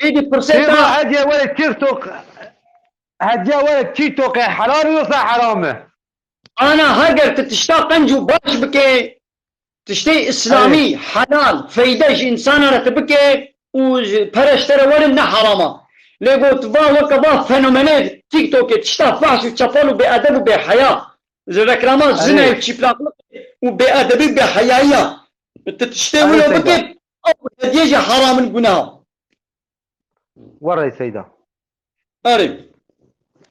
Êdî pirsê Seyda, te hediye were TikTok, hediye were TikTok'e helal mi yoksa haram mı? Ana heger tu tişta qenc û baş bike, tiştê îslamî, Evet. helal, feyde ji însana re tu bike û ji pere ji te re werin ne herama. Lê got va weke va fenomenê TikTokê tişta fahş û çepol û bêedeb û bêheya. Ji reklama Erê. zinayê û çîplaqlikê û bêedebî û bêheyayiya. Tu tiştê Erê wilo Seyda. bike, ew hediye jî heram in guneha. Werê Seyda. Erê.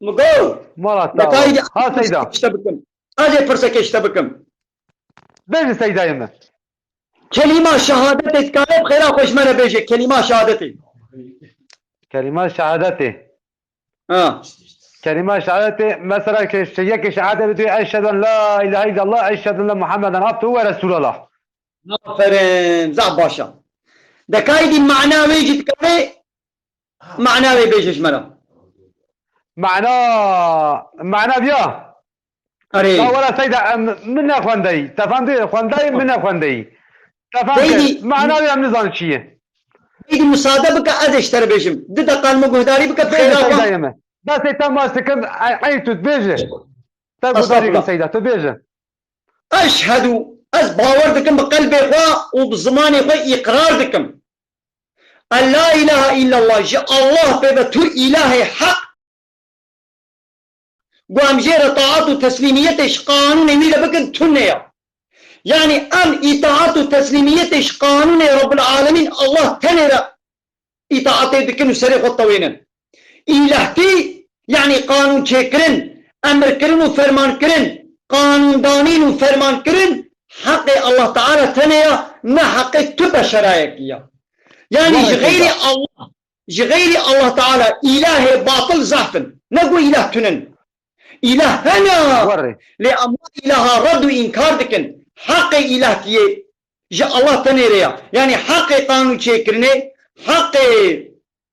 Min got, Mala te Nekayî awa. Ha Seyda. Pirseke ji te bikim. Ez ê pirseke ji te bikim. Bêjin Seydayê min. Kelîma şehadetê dikare bi xêra xwe ji me re bêje. Kelîma şehadetê. Kelîma şehadetê. Ha. Kelîma şehadetê, mesela ke şe-, yekê şehadetê diyor, "Eşhedü en la ilahe illallah, eşhedü enne Muhammeden abdühü ve resulallah." Aferin, zaf başa. Dekayî dî mana wê jî dikare, mana wê bêje ji me re. Mana, mana biya. Erê. Ya wela Seyda, em, min nexwendayî. Tefan dê xwendayî, min nexwendayî. Tefan Seyda, ke, mana wê em nizan çi ye. Seyda, musade bike, ez ê ji te re bêjim. Di deqan min guhdarî bike, Bêje peyra xwe. Seydayê min. Destê te maç dikim, ey, ey tu dibêje. Te guhdarî Estağfurullah. Seyda, tu bêje. Eşhedû, ez bawer dikim bi qelbê xwe û bi zimanê xwe îqrar dikim. En la ilahe illallah, ji Allah pê ve tu îlahê heq, ku em jê re taat û teslîmiyetê ji qanûnê wî re bikin tune ya. Yanî em îtaat û teslîmiyetê ji qanûnê Rabbil Alemîn Allah tenê re îtaatê dikin û serê xwe tewênin. Îlehtî, yanî qanûn çêkirin, emirkirin û fermankirin, qanûndanîn û fermankirin heqê Allah Teala tenê ya, ne heqê tu beşerayekî ya. Yanî ji Were xeyrî Seyda. Allah, ji xeyrî Allah Teala îlahê batil zaf in. Ne ku îlah tunin. Îlah hene. Were. Lê em îlaha red û înkar dikin. Heqê îlahtiyê ji Allah tenê re ya. Yanî heqê qanûn çêkirinê, heqê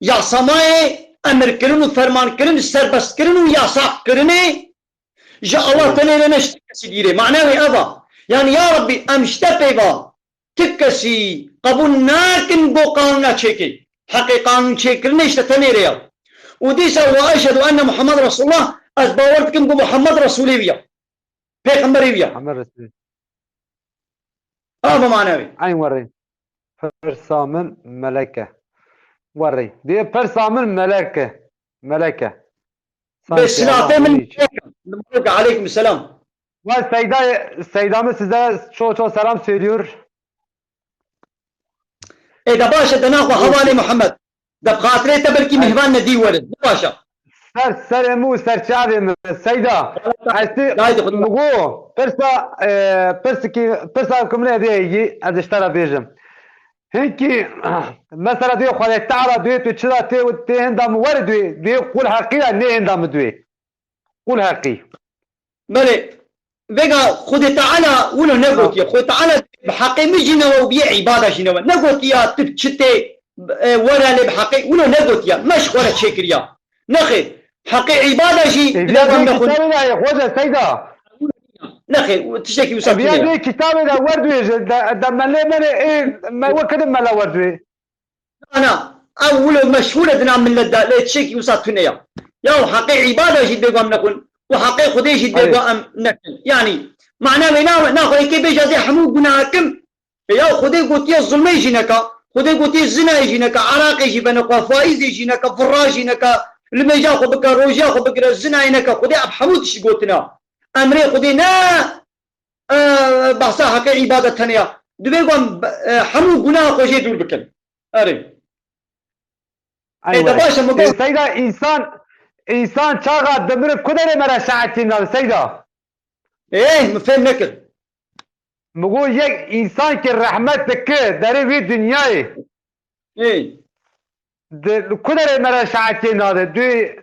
yasamayê, emirkirin û fermankirin, serbestkirin û yasaqkirinê ji Allah Were. tenê re ne ji kesî dîrê. Mana wê ev a. Yanî ya Rabbî em ji te pê va. Ti kesî qebûl nakin ku qanûna çêkê. Heqê qanûn çêkirinê ji te tenê re ya. Û dîsa we eşhedû enne Muhammed Resulullah, ez bawer dikim ku Muhammed Resulê wî ya. Pêxemberê wî ya. Muhammed Resulullah. Ava mana wê. Eyn werê. Pirsa min melek e. Werî. Dê pirsa min melek e. Melek e. Sanki Be silatê Allah min bilir. Melek e. Aleykum selam. Ve Seyda, Seyda mı size çok çok selam söylüyor. E de baş e, de naxwe hevalê Muhammed. De bi xatirê te belkî mihvan nedî werin. Ne baş e. Ser serê min û ser çavê min. Seyda, ez ti Haydi xudma. Migo, pirsa, e, pirsikî, pirsa ku min hediye yî, ez ji te re bêjim. Hinkî, mesela dê Xwedê Teala dê tu çira tê, tê hinda min were dê, dê qul heqî ya, nê hinda min dê. Qul heqî. Belê, vêga Xwedê Teala wilo negotiye. Xwedê Teala bi heqê min jî newe û bi yê îbada jî newe. Negotiya tu çi tê, e, were lê bi heqê wilo negotiye. Me ji xwe re çêkiriya. Nexêr, heqê îbada jî Ê, bi viya dewam dê nexwe. Kitabê de ye, Xoca Seyda. Nexêr, tiştekî wisa Ê, viya tune ye. Dê kitabê de wer duyêje, de, de me lê me lê, ê, me wekidin me la wer duyê. Na, na, ew wilo meşhûr e di nav millet de, lê tiştekî wisa tune ya. Ya heqê îbada jî dê wan nexwin û heqê Xwedê jî dê Erê. Wan em nekin. Yanî, mana wê na, naxwe yekê bêje ez ê hemû gunaha kim. E ya Xwedê gotiye zulmê jî neka, Xwedê gotiye zinayê jî neka, eraqê jî venexwe, faîzê jî neka, virra jî neka, limêja xwe bike, rojiya xwe bigire, zinayê neke. Xwedê ev hemû tişt gotina. Emrê Xwedê ne, e, behsa heqê îbadet tene ya. Divê wan, e, hemû gunaha xwe jê dûr bikin. Erê. Ê, de baş e, min Ê, got. Seyda, însan, însan çaxa dimire ku derê me re şaetî nade, Seyda? Ê, min fêm nekir. Min got, yek însan ki rehmet dike derê wî dinyayê. Ê. Di, li ku derê me re şaetî nade? Dû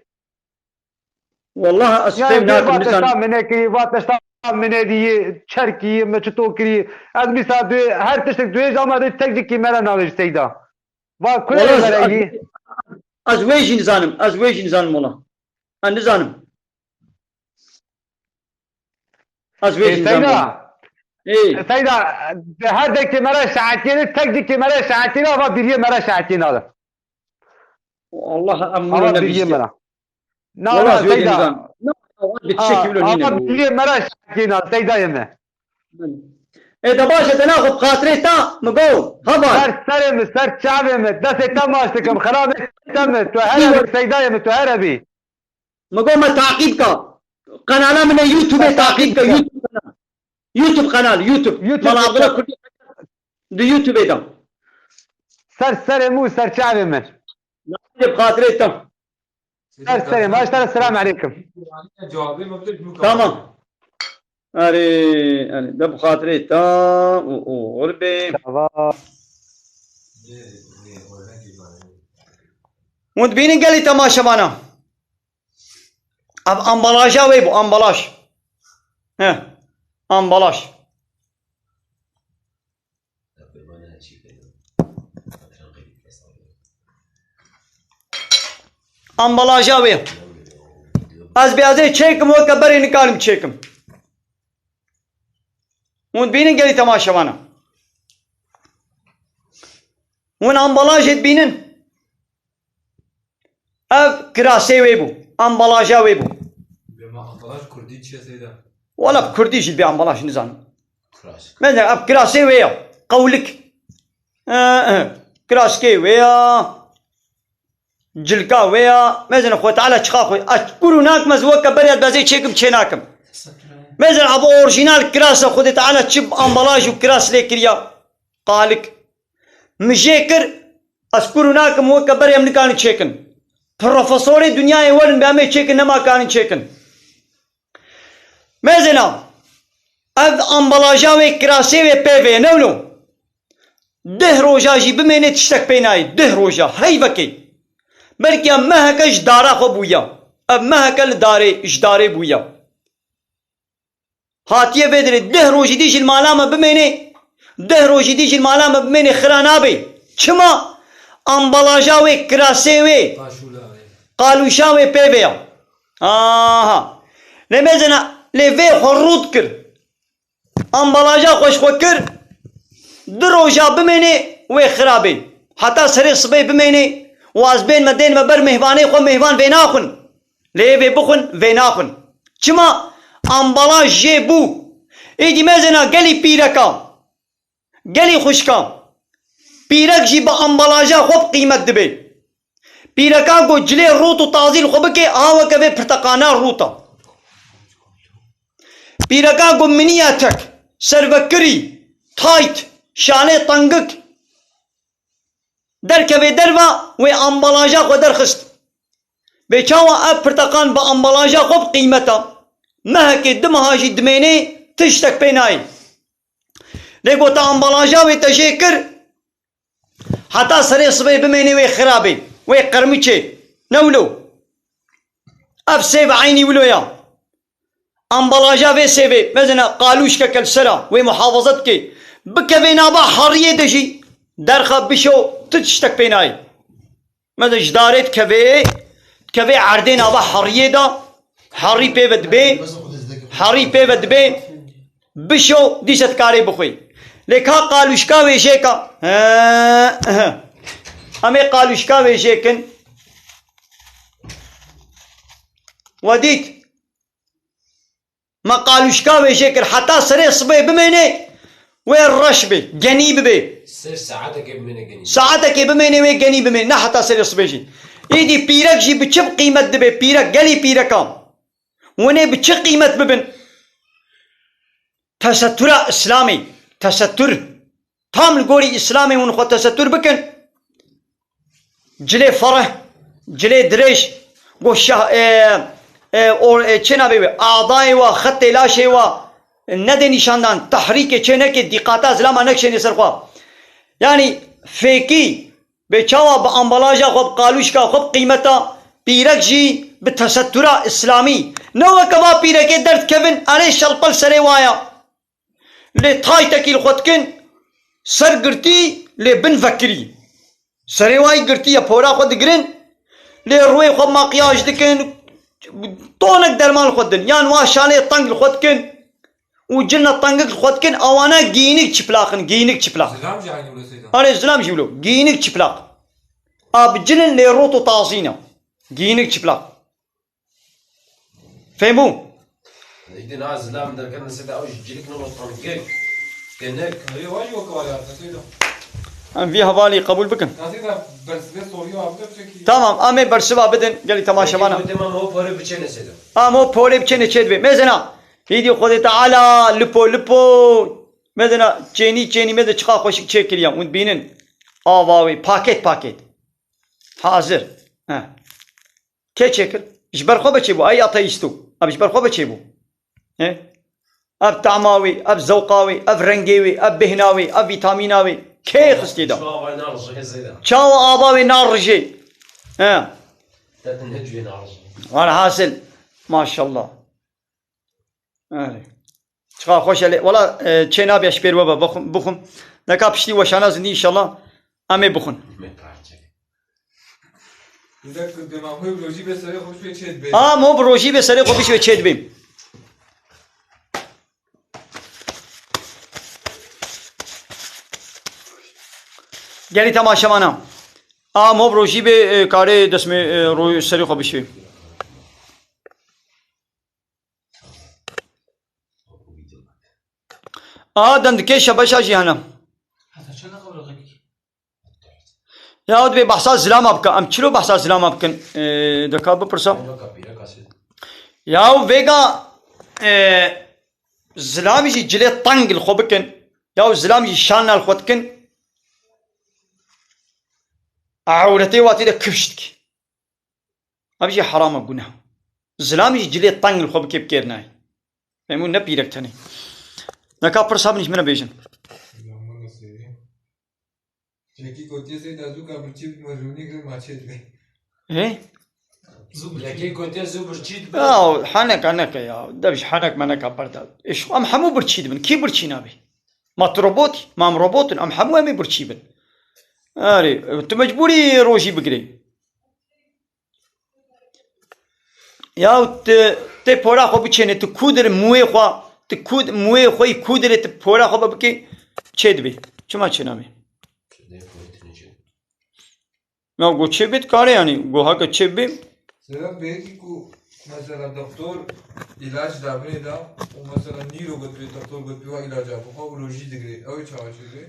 Wallah, ez Ya, fêm dû nakim, va tişta nizanim. Min nekirî, va tişta min nediyê, çer kiriye, me çito kiriye. Ez mîsa dû her tiştek dû ama dû tek jikî me re navêj Seyda. Va ku Wala ez, ez, ez wê jî nizanim. Ez wê jî nizanim wala. Ez nizanim. Ez wê Ê, jî nizanim Seyda. wala. Ê. Seyda, her dekê me re şaetiyê, tek dikê me re şaetiyê, ava biriyê me re şaetiyê nade. Allah em Ava wilo biriyê nebîstiye. me re. Na, Wala na, ez wê jî Seyda. nizanim. Na, na, bi tiştekî wilo nîne. Ava biriyê me re şaetiyê nade, Seydayê me. Ê, de baş e, de naxwe bi xatirê ta, mi go, heval. Ser serê min, ser çavê min, destê te maç dikim, xirabê te min, tu here bî, Seydayê min, tu here bî. Mi go me taqîb ka. Qenala min e YouTube-ê taqîb ka, YouTube kanal. YouTube kanal, YouTube. YouTube Mala Abdullah Kurdî di YouTube-ê de. Ser serê min û ser çavê min. Bi xatirê te. Ser serê me, ji te re selam aleyküm. Tamam. Erê, erê, de bi xatirê te û, û oxir bê. Çava. Hûn dibînin gelî temaşevana. Ev ambalaja wê bû, ambalaj. He, ambalaj. Ambalaja wê. Ez bê ez ê çêkim, weke berê nikarim çêkim. Hûn dibînin gelî temaşevana. Hûn ambalajê dibînin. Ev kirasê wê bû. Ambalaja wê bû. Bê ma ambalaj kurdî çi ye Seyda? Wala bi kurdî jî bê ambalaj nizanim. Kirask. Mesela ev kirasê wê ya. Qewlik. Ee, ee. Kiraskê wê ya. Cilka wê ya. Mesela Xwedê Teala çiqa xwe. Ez kuru nakim ez weke berê ez bezê çêkim çê nakim. Mesela ev orjînal kirasa Xwedê Teala çi ambalaj û kiras lê kiriya. Qalik. Min jê kir, ez kuru nakim weke berê em nikarin çêkin. Profesorê dinyayê werin be em ê çêkin nema karin çêkin. Mezina, ev ambalaja wê kirasê wê pê vê ne wilo. Deh roja jî bimênê tiştek pê nayê. Deh roja, heyvekê. Belkî em meheke ji dara xwe bûya. Ev meheke li darê, ji darê bûya. Hatiye vê dirê deh rojî dî jî li mala me bimênê, deh rojî dî jî li mala me bimênê xira nabe. Çima? Ambalaja wê, kirasê wê, Qaşûla wê. Qalûşa wê pê vê ya. Aha. Lê mezena, lê vê xwe rût kir. Ambalaja xwe ji xwe kir, du roja bimênê wê xira bê. Heta serê sibê bimênê û ez bên me dên me ber mêhvanê xwe, mêhvan vê naxwin. Lê vê bixwin, vê naxwin. Çima? Ambalaj jê bû. Êdî mezena gelî pîreka, gelî xwişka. Pîrek jî bi ambalaja xwe bi qîmet dibe. Pîreka ku cilê rût û tazî li xwe bike, ha weke vê pirteqana rût e. Pîreka ku miniya tek, servekirî, tayt, şalê tengik, derkevê derva, wê ambalaja xwe derxist. Bê çawa ev pirteqan bi ambalaja xwe bi qîmet e? Mehekê, du meha jî dimênê, tiştek pê nayê. Lê ku te ambalaja wê te jê kir, heta serê sibê bimênê wê xirabê, wê qirmiçê. Ne wilo? Ev sêv eynî wilo ya. Ambalaja vê sêvê, mezina qalûşkeke li ser e, wê muhafazet dike. Bikevê nava heriyê de jî, derxe bişo, tu tiştek pê nayê. Mezin ji darê dikevê, dikevê erdê nava heriyê de, herî pê ve dibê, herî pê ve dibê, bişo, dîse dikarê bixwê. Lê ka qalûşka wêjêka, he, he. Em ê qalûşka wêjêkin. We dît? Me qalûşka wêjê kir, heta serê sibê bimêne, wê reş bê, genî bibê. Ser saetekê bimêne genî. Saetekê bimêne wê genî bimê, ne heta serê sibê jî. Îdî pîrek jî bi çi qîmet dibe, pîrek, gelî pîreka. Winê bi çi qîmet bibin? Tesetura Îslamê, tesetur. Tam li gorî Îslamê hûn xwe tesetur bikin. Cilê fereh, cilê dirêj, goşa, e, e, or, e, çê nabê wê, adayê wa, xetê laşê wa, nedê nîşandan, tehrîkê çê neke, dîqata zilama nekişênê ser xwe. Yanî fêkî, bê çawa bi ambalaja xwe, bi qalûşka xwe, bi qîmeta pîrek jî bi tesetura Îslamî. Ne weke va pîrekê derdikevin, erê şelqel serê wa ya. Lê taytekî li xwe dikin, ser girtî, lê bin vekirî. Serê wayî girtî ye, pora xwe digirin, lê rûyê xwe makyaj dikin, tonek derman li xwe didin. Yan wa şalê teng li xwe dikin û cilna tengik li xwe dikin, awana giyînik çiplaq in, giyînik çiplaq. Zilam jî aynî wilo seyda. Erê, zilam jî wilo, giyînik çiplaq. A bi cil in lê rot û tazî ne. Giyînik çiplaq. Fehmû? Îdî na zilam derkevin seyda, ew jî cilik ne westan gek. Genek. Erê, wa jî wek wale ya, seyda. Em vî hevalî qebûl bikin. Ya seyda, bersivê sorî wa bide çekî. Tamam, em ê bersiva bidin, gelî temaşevana. Peki, tamam, o pore biçêne seyda. Ama o pore biçêne çê dibê. Mezena, îdî Xwedê Teala lipo lipo. Mezena, çênî çênî meze çiqa xweşik çêkiriyan. Hûn dibînin. Ava wê, paket paket. Hazir. He. Kê çêkir? Ji ber xwe be çêbû. Ey ateîst o. Ev ji ber xwe be çêbû. He? Ev tama wê, ev zewqa wê, ev rengê wê, ev bêhna wê, ev vîtamîna wê. Kê xistî da? Çawa avayê narijê zêde? Çawa ava wê narijê? He. Te din hiç wê narijê. Welhasil. Maşallah. Erê. Çiqa xweş e lê. Wela, e, çê nabe, ez pêr we be, bixwim, bixwim. Neka piştî weşana zindî înşallah. Em ê bixwin. Dek dema xwe bi rojî be serê xwe bişwe çê dibê. A, mo bi rojî be serê xwe bişwe çê dibê. Gelî temaşevana. A, mo bi rojî be, e, karê destmê, e, ro-, serê xwe bişwe. A, dendikê şebeşa jî hene. Heta çend qewreqekî? Ya, divê behsa zilama bike. Em çilo behsa zilama bikin? Ee, deka bipirsa. Ya, vêga, ee, zilam jî cilê teng li xwe bikin. Ya, zilam jî şana li xwe dikin. Ewretê watî de kifş dikî. Ev jî heram e, guneh. Zilam jî cilê teng li xwe bike, bi kêr nayê. Fehmû, ne pîrek tenê. Neka pirsa bin ji min re bêjin. Çekî gotiye Seyda zû ka birçî bime rûnî kir ma çê dibe. Ê? Yekê gotiye zû birçî dibe. Ya, heneka neke ya. Dev ji henek meneka berda. Îş, em hemû birçî dibin. Kî birçî nabe? Ma tu robotî? Ma em robot in? Em hemû em ê birçî bin. Erê, tu mecbûrî rojî bigirê. Ya tu, tê pora xwe biçênê, tu kû dir muwê xwe, tu kû, muwê xwe yî kû dirê, tu pora xwe bibikê, çê dibê. Çima çê nabê? Ya go çê bê dikare, yanî go heke çê bê. Sebep belkî ku mesela doktor îlaç dabinê da û mesela nîro got pê, doktor got pê wa îlaca bixwe û rojî digirê. Ew ê çawa çê bê?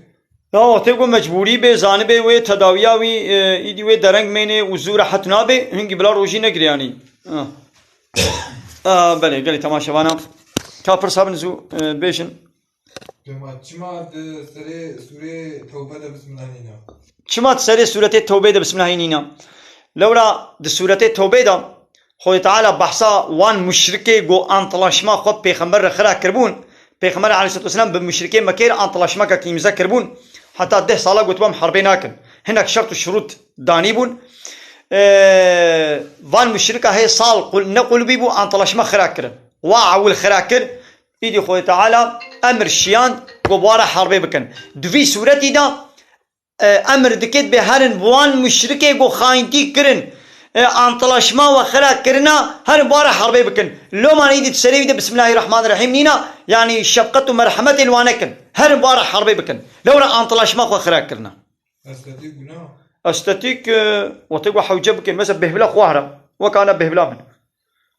Ya wextê ku mecbûrî bê, zanibê wê tedawiya wî, e, îdî wê dereng mênê û zû rehet nabê, hingî bila rojî negiriyanî. Ah. Ah, belê, gelê temaşevana. Ka pirsa bin zû, e, bêjin. Dema çima di serê sûrê Tewbe de Bismillah nîna? Çima di serê sûretê Tewbê de Bismillah nîna? Lewra di sûretê Tewbê de Xwedê Teala behsa wan muşrikê ku antilaşma xwe pêxember re xira kiribûn, pêxember aleyhisselatu vesselam bi muşrikê Mekê re antilaşmeka kîmze kiribûn, heta deh sala gotibû em herbê nakin. Hinek şert û şurût danîbûn. Ee, van muşrika hê sal qul-, ne qulbî bû, antilaşma xira kirin. Wa ewil xira kir, îdî Xwedê Teala emir şiyand ku bi wa re herbê bikin. Di vî sûretî de, e, emir dikit bê herin bi wan muşrikê ku xayintî kirin, e, antilaşma we xira kirina, herin bi wa re herbê bikin. Loma îdî di serê wî de Bismillahirrahmanirrahîm nîna, yanî şefqet û merhemetê li wan nekin. Herin bi wa re herbê bikin. Lewra antilaşma xwe xira kirina. Estetîk guna. Estetîk, e, wextê ku hewce bikin, mesela bêhvila xwahra, wek ana bêhvila min.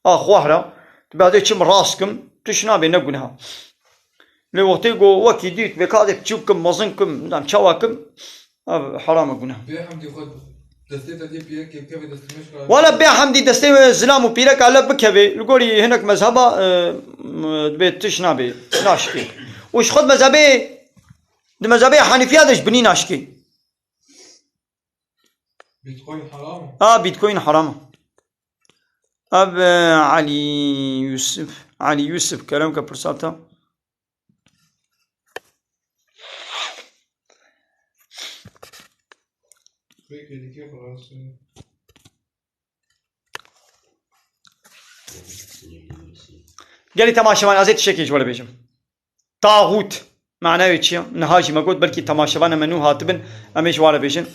A xwahra, tu bê hevdê çim rast kim, tişt nabê, ne guneha. Lê wextê ku wekî dît, bê kadê çi kim, mezin kim, nizam çawa kim, ev heram e, guneha. Bê hemdî xwe destê te dê pîrekê bikeve destê me ji Wala bê hemdî destê zilam û pîreka lev bikevê, li gorî hinek mezheba, e, m-, dibê tişt nabê, naşikê. Û ji xwe di mezhebê, di mezhebê Hanifiya de ji binî naşikê. Bitcoin haram e? Ha, Bitcoin haram e. Ev, e, Elî Yusuf, Elî Yusuf, kerem ke pirsa te. Peki, dikê xwe rastî. Gelî temaşevan, ez ê tiştekê ji we re bêjim. Taxût. Mana wê çi ye? Niha jî me got, belkî temaşevanê me nû hatibin, em ê ji wan re bêjin.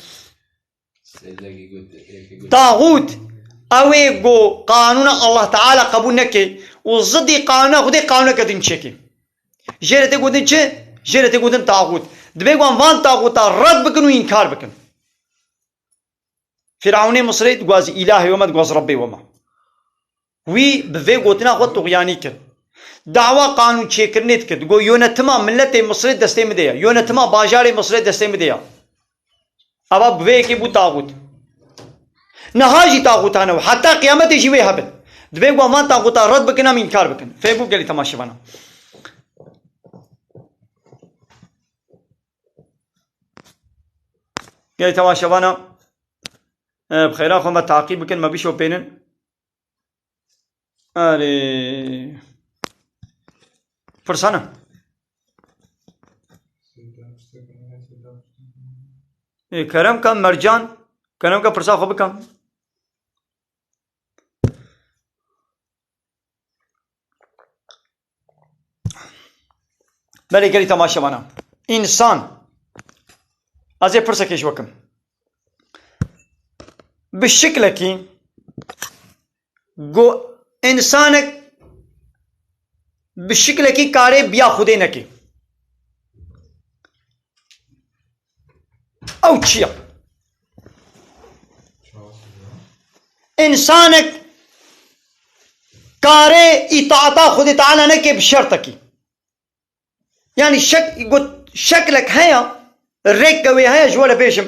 Taxût, ew ê ku qanûna Allah Teala qebûl neke û zidî qanûna Xwedê qanûneke din çêke. Jê re tê gotin çi? Jê re tê gotin taxût. Divê ku em van taxûta red bikin û înkar bikin. Firawnê Misirê diguhazî îlahê we me, diguhaz Rebbê we me. Wî bi vê gotina xwe tuxyanî kir. Dawa qanûn çêkirinê dikir. Digot, yonetima miletê Misirê destê min de ye. Yonetima bajarê Misirê destê min de ye. Eva bi vê yekê bû taxût. Niha jî taxût hene û heta qiyametê jî wê hebin. Divê ku van taxûta red bikin, em înkar bikin. Fêm bû gelî temaşevana. Gelî temaşevana, e, bi xêra xwe me taqîb bikin, me bişopênin. Erê. Pirsa ne? Ê, kerem ke Mercan, kerem ke pirsa xwe bikin. Belê gelî temaşevana. Însan, ez ê pirsekê ji we kim. Bi şiklekî, go-, însanek bi şiklekî karê biya Xwedê nekê. Ew çi ye? Însanek karê îtaeta Xwedê Teala neke bi şertekî. Yanî şek-, got, şeklek heye, rêk ke wê heye, ji we re bêjim.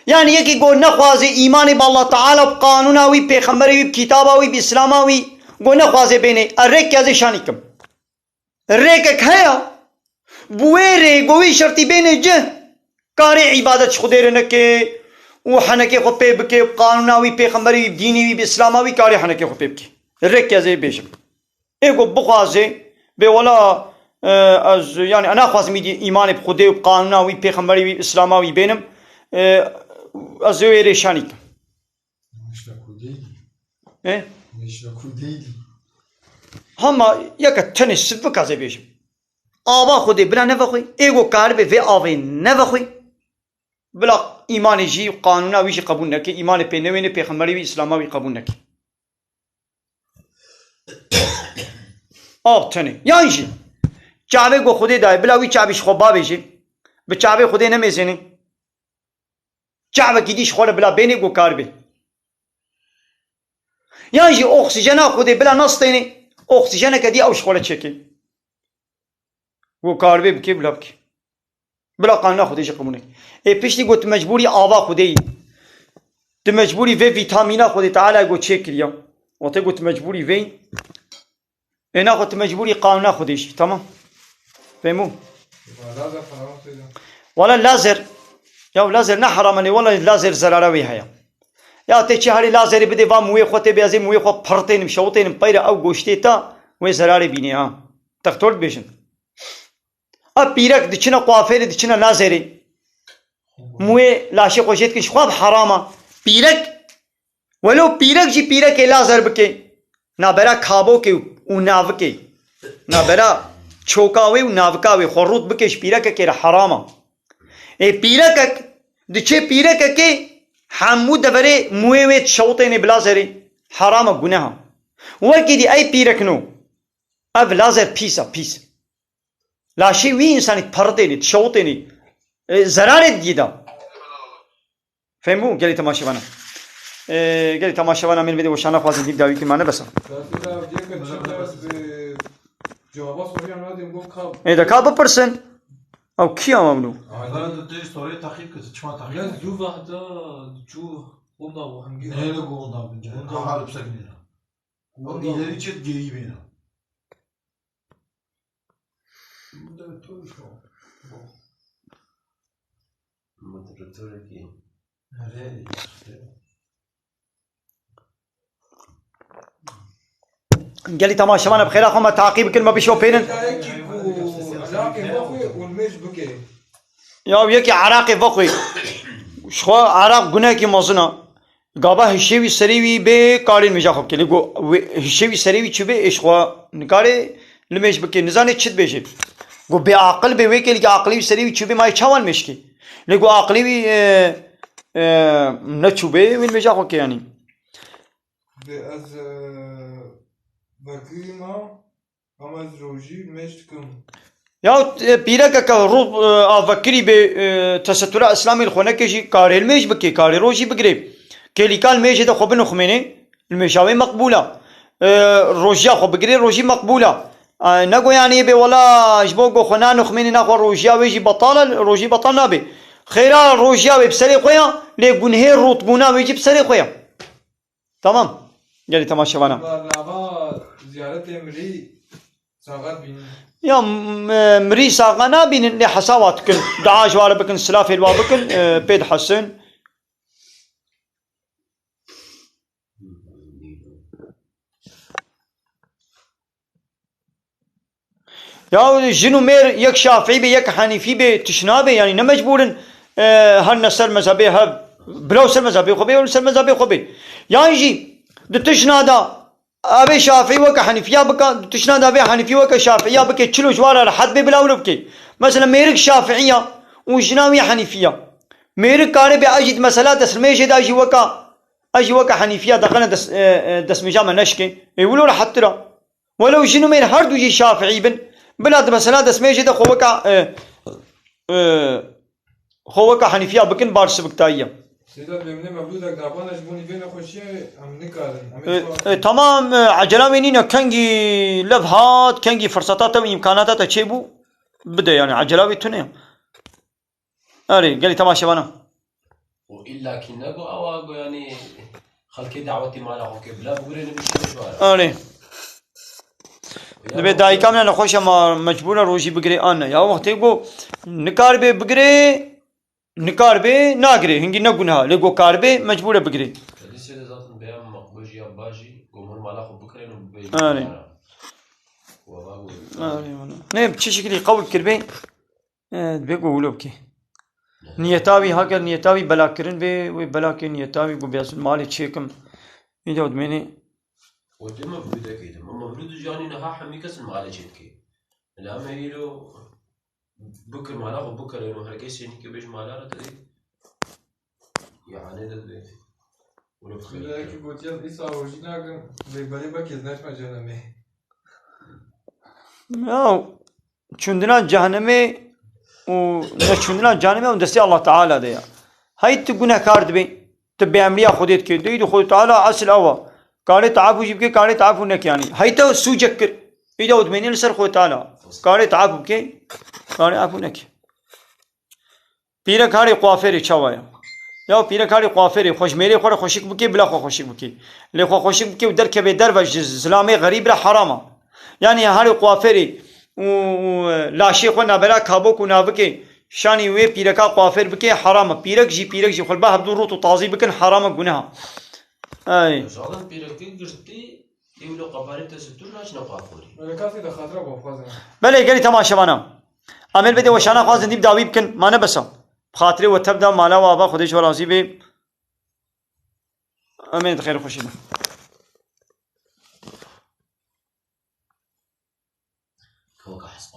Yanî yekî got nexwaze îmanê bi Allah Teala, bi qanûna wî, pêxemberê wî, bi kitaba wî, bi îslama wî, got nexwaze bêne, e, rêk ke ez ê şanî kim. Rêkek heye, bi wê rê ku wî şertî bêne cih, karê îbadet ji Xwedê re neke û henekê xwe pê bike, bi qanûna wî, pêxemberê wî, bi dînê wî, bi îslama wî karê henekê xwe pê bike. Rêk ez ê bêjim. Ê ku bixwaze, bê wela, e, ez, yanî, ez naxwazim îdî îmanê bi Xwedê û bi qanûna wî, pêxemberê wî, îslama wî bênim, e, ez ê wê rê şanî kim. Nişta ku deydî. E? Nişta ku deydî. Hema yeke tenê sivik ez ê bêjim. Ava Xwedê bila nevexwe, ê ku karibe vê avê nevexwe, bila îmanê jî, qanûna wî jî qebûl neke, îmanê pê newêne, pêxemberê wî, îslama wî qebûl neke. Av tenê. Yan jî, çavê ku Xwedê daye, bila wî çavê ji xwe bavêje, bi çavê Xwedê nemêzêne. Çavekî dî ji xwe re bila bênê ku kar bê. Yan jî oksîjena Xwedê bila nestênê, oksîjeneke dî ew ji xwe re çêkê. Ku kar bê bikê, bila bikê. Bila qanûna Xwedê jî qebûl neke. Ê piştî got tu mecbûrî ava Xwedê yî. Tu mecbûrî vê vîtamîna Xwedê Teala got çêkiriya. Wextê got tu mecbûrî vê yî. Ê naxwe tu mecbûrî qanûna Xwedê jî. Tamam. Fehmû? Lazer haram tê de. Wala lazer. Ya lazer ne haram e, wala lazer zerara wê heye. Ya tê çi herî lazerê bidê va mûyê xwe tê bê, ez ê mûyê xwe pirtênim, şewitênim, peyre ew goştê ta, wê zerarê bînê ha. Textor dibêjin. A pîrek diçine kuafêrê, diçine lazerê. Mûyê laşê xwe jê dikin, ji xwe bi herama. Pîrek, welo pîrek jî pîrekê lazer bike. Nabera kabokê û navikê. Nabera çoka wê û navika wê xwe rût bike ji pîrekekê re herama. Ê pîrekek, diçe pîrekekê hemû deverê mûyê wê dişewitênê bi lazerê. Herama guneha. Wekî dî ey pîrekno. Ev lazer pîs e, pîs. Laşê wî însanî diperitênê, dişewitênê. E, zerarê didî da. Fehmbû? Gelî temaşevana. E, gelî temaşevana min bidê weşana xwazin dî dawî kir mane besa. Cevaba soruya nadên got ka. E, de ka bipirsin. Ew kî ama bunu? Aydan de te soruyu takip kir, çima takip kir? Zu vahda cu onda bu hangi? Neyle bu onda bu? Onda. Kahar yüksek neyla. Onda. İleri çet geri beyna. Moderatör şu an. Moderatör ki. Nereye? Gelî temaşevan bi xêra xwe me taqî bikin, me bişopênin. Yekî ku eraqê vexwê û nimêj bike. Ya yekî eraqê vexwê. Ji xwe eraq gunehekî mezin e. Gava hişê wî serê wî bê karê nimêja xwe bike. Lê ku wê hişê wî serê wî çûbê ê ji xwe nikarê nimêj bike. Nizanê çi dibêje. Ku bê aqil bê wê kê lê aqilê wî serê wî çûbê mayê çawa nimêj ke. Lê ku aqilê wî, e, e, neçûbê wê nimêja xwe ke yanî. Bê ez, e, vekirî ma. Ama ez rojî mêj dikim. Ya, e, pîrekeke rû, e, a vekirî bê, e, tesetura Îslamê li xwe neke jî karê li mêj bike, karê rojî bigire. Kêlîka li mêjê de xwe binixmêne, li mêja wê meqbûl e. E, rojiya xwe bigire, rojî meqbûl e. E, nego yanî bê wela ji bo ku xwe nanixmêne naxwe rojiya wê jî betal e, rojî betal nabe. Xêra rojiya wê bi serê xwe ya, lê gunhê rûtbûna wê jî bi serê xwe ya. Tamam. Gelî temaşevana. Nava ziyaretê mirî saxa bînin. Ya, m-, e, mirî saxa nabînin, lê hesaba dikin. Dua ji wa re bikin, silafê li wa bikin, e, pê dihesin. Ya jin û mêr yek şafî be, yek henîfî be, tişna be, yanî ne mecbûr in, e, herne ser mezhebê hev, bila ser mezhebê xwe be, ew ser mezhebê xwe be. Yan jî di tişna da, ev ê şafî weke henîfiya bika, di tişna da vê henîfî weke şafîya bike, çilo ji wa re rehet be, bila wilo bike. Mesela mêrik şafî ya û jina wî henîfî ya. Mêrik kare be, ez jî di mesela destmêjê de jî weka, ez jî weke henîfiya daxine dest, e, e, destmêja me neşke. Ê wilo rehettir a. Welew jin û mêr her du jî şafîî bin, bila di mesela destmêjê de xwe weka, e, e, xwe weka henîfiya bikin, bar sibiktayî ye. Seyda, bêmnê mevlûdek dabana ji bo nîvê nexweşiyê em nikarin. Em ê E, çawa e, tamam, e, ecela wê nîne, kengî lev hat, kengî firseta te û îmkanata te çêbû, bide, yani ecela wê tune ye. Erê, gelî temaşevana. Û îlla kî ne got ewa got, yanî xelkê dawetî mala xwe ke bila bigurê, ne bişîne ji wara. Erê. Dibê dayika min nexweş e, ma mecbûr e rojî bigirê an ne. Ya wextê got nikaribe bigirê, nikaribe nagirê. Hingî ne guneh e. Lê got karibe mecbûr e bigirê. Hadîsê de zaten beyan meqbul jî ya bajî, got hûn mala xwe bikirên û bibê. Erê. Wala got. Erê, wala. Ne, bi çi şekilî qewil kiribê? E, dibê ku wilo bikê. Niyeta wî, heger niyeta wî belakirin bê, wê belakê niyeta wî ku bêzin malê çêkim. Îde û dimênê. Û dima bû dekê de. Ma mevlûd jî yanî niha hemî kes malê çê dikê. Lê em ê îro bikir mala xwe bikir, êno her kesê nîke bêj mala re didê. Yani de dibê. Wilo bikir. Belki gotiyan îsa rojî nakin, bê berê belkî ez neçme cenemê. Ya, çûndina cehennemê û neçûndina cehennemê ew destê Allah Teala de ye. Hey tu gunehkar dibî, tu bêemriya Xwedê dikî, tu îdî Xwedê Teala esil ew e. Karê te efû jî bike, karê te efû neke yanî. Hey te sûcek kir, îde ew dimênî li ser Xwedê Teala. Karê te efû bike, karê efû neke. Pîrek harê quafêrê çawa ye? Ya pîrek harê quafêrê, xwe ji mêrê xwe re xweşik bikê, bila xwe xweşik bikê. Lê xwe xweşik bikê û derkeve derve ji zilamê xerîb re heram e. Yanî harê quafêrê û, û laşê xwe nabera kabok û navikê şanî wê pîreka quafêr bikê, heram e. Pîrek jî, pîrek jî xwe li ba hevdû rût û tazî bikin, heram e, guneh e. Ey. Zalim pîrekî girtî, ewle qabarê te situr naçine qaforî. Wele kasê de xatira xwe xwazin. Belê, gelî temaşevana. Em ê li vê de weşana xwazin dî bi dawî bikin, ma ne besa. Bi xatirê we tev da, mala we ava, Xwedê ji we razî be. Em ê di xêr û xweşî de. Kewka hesp.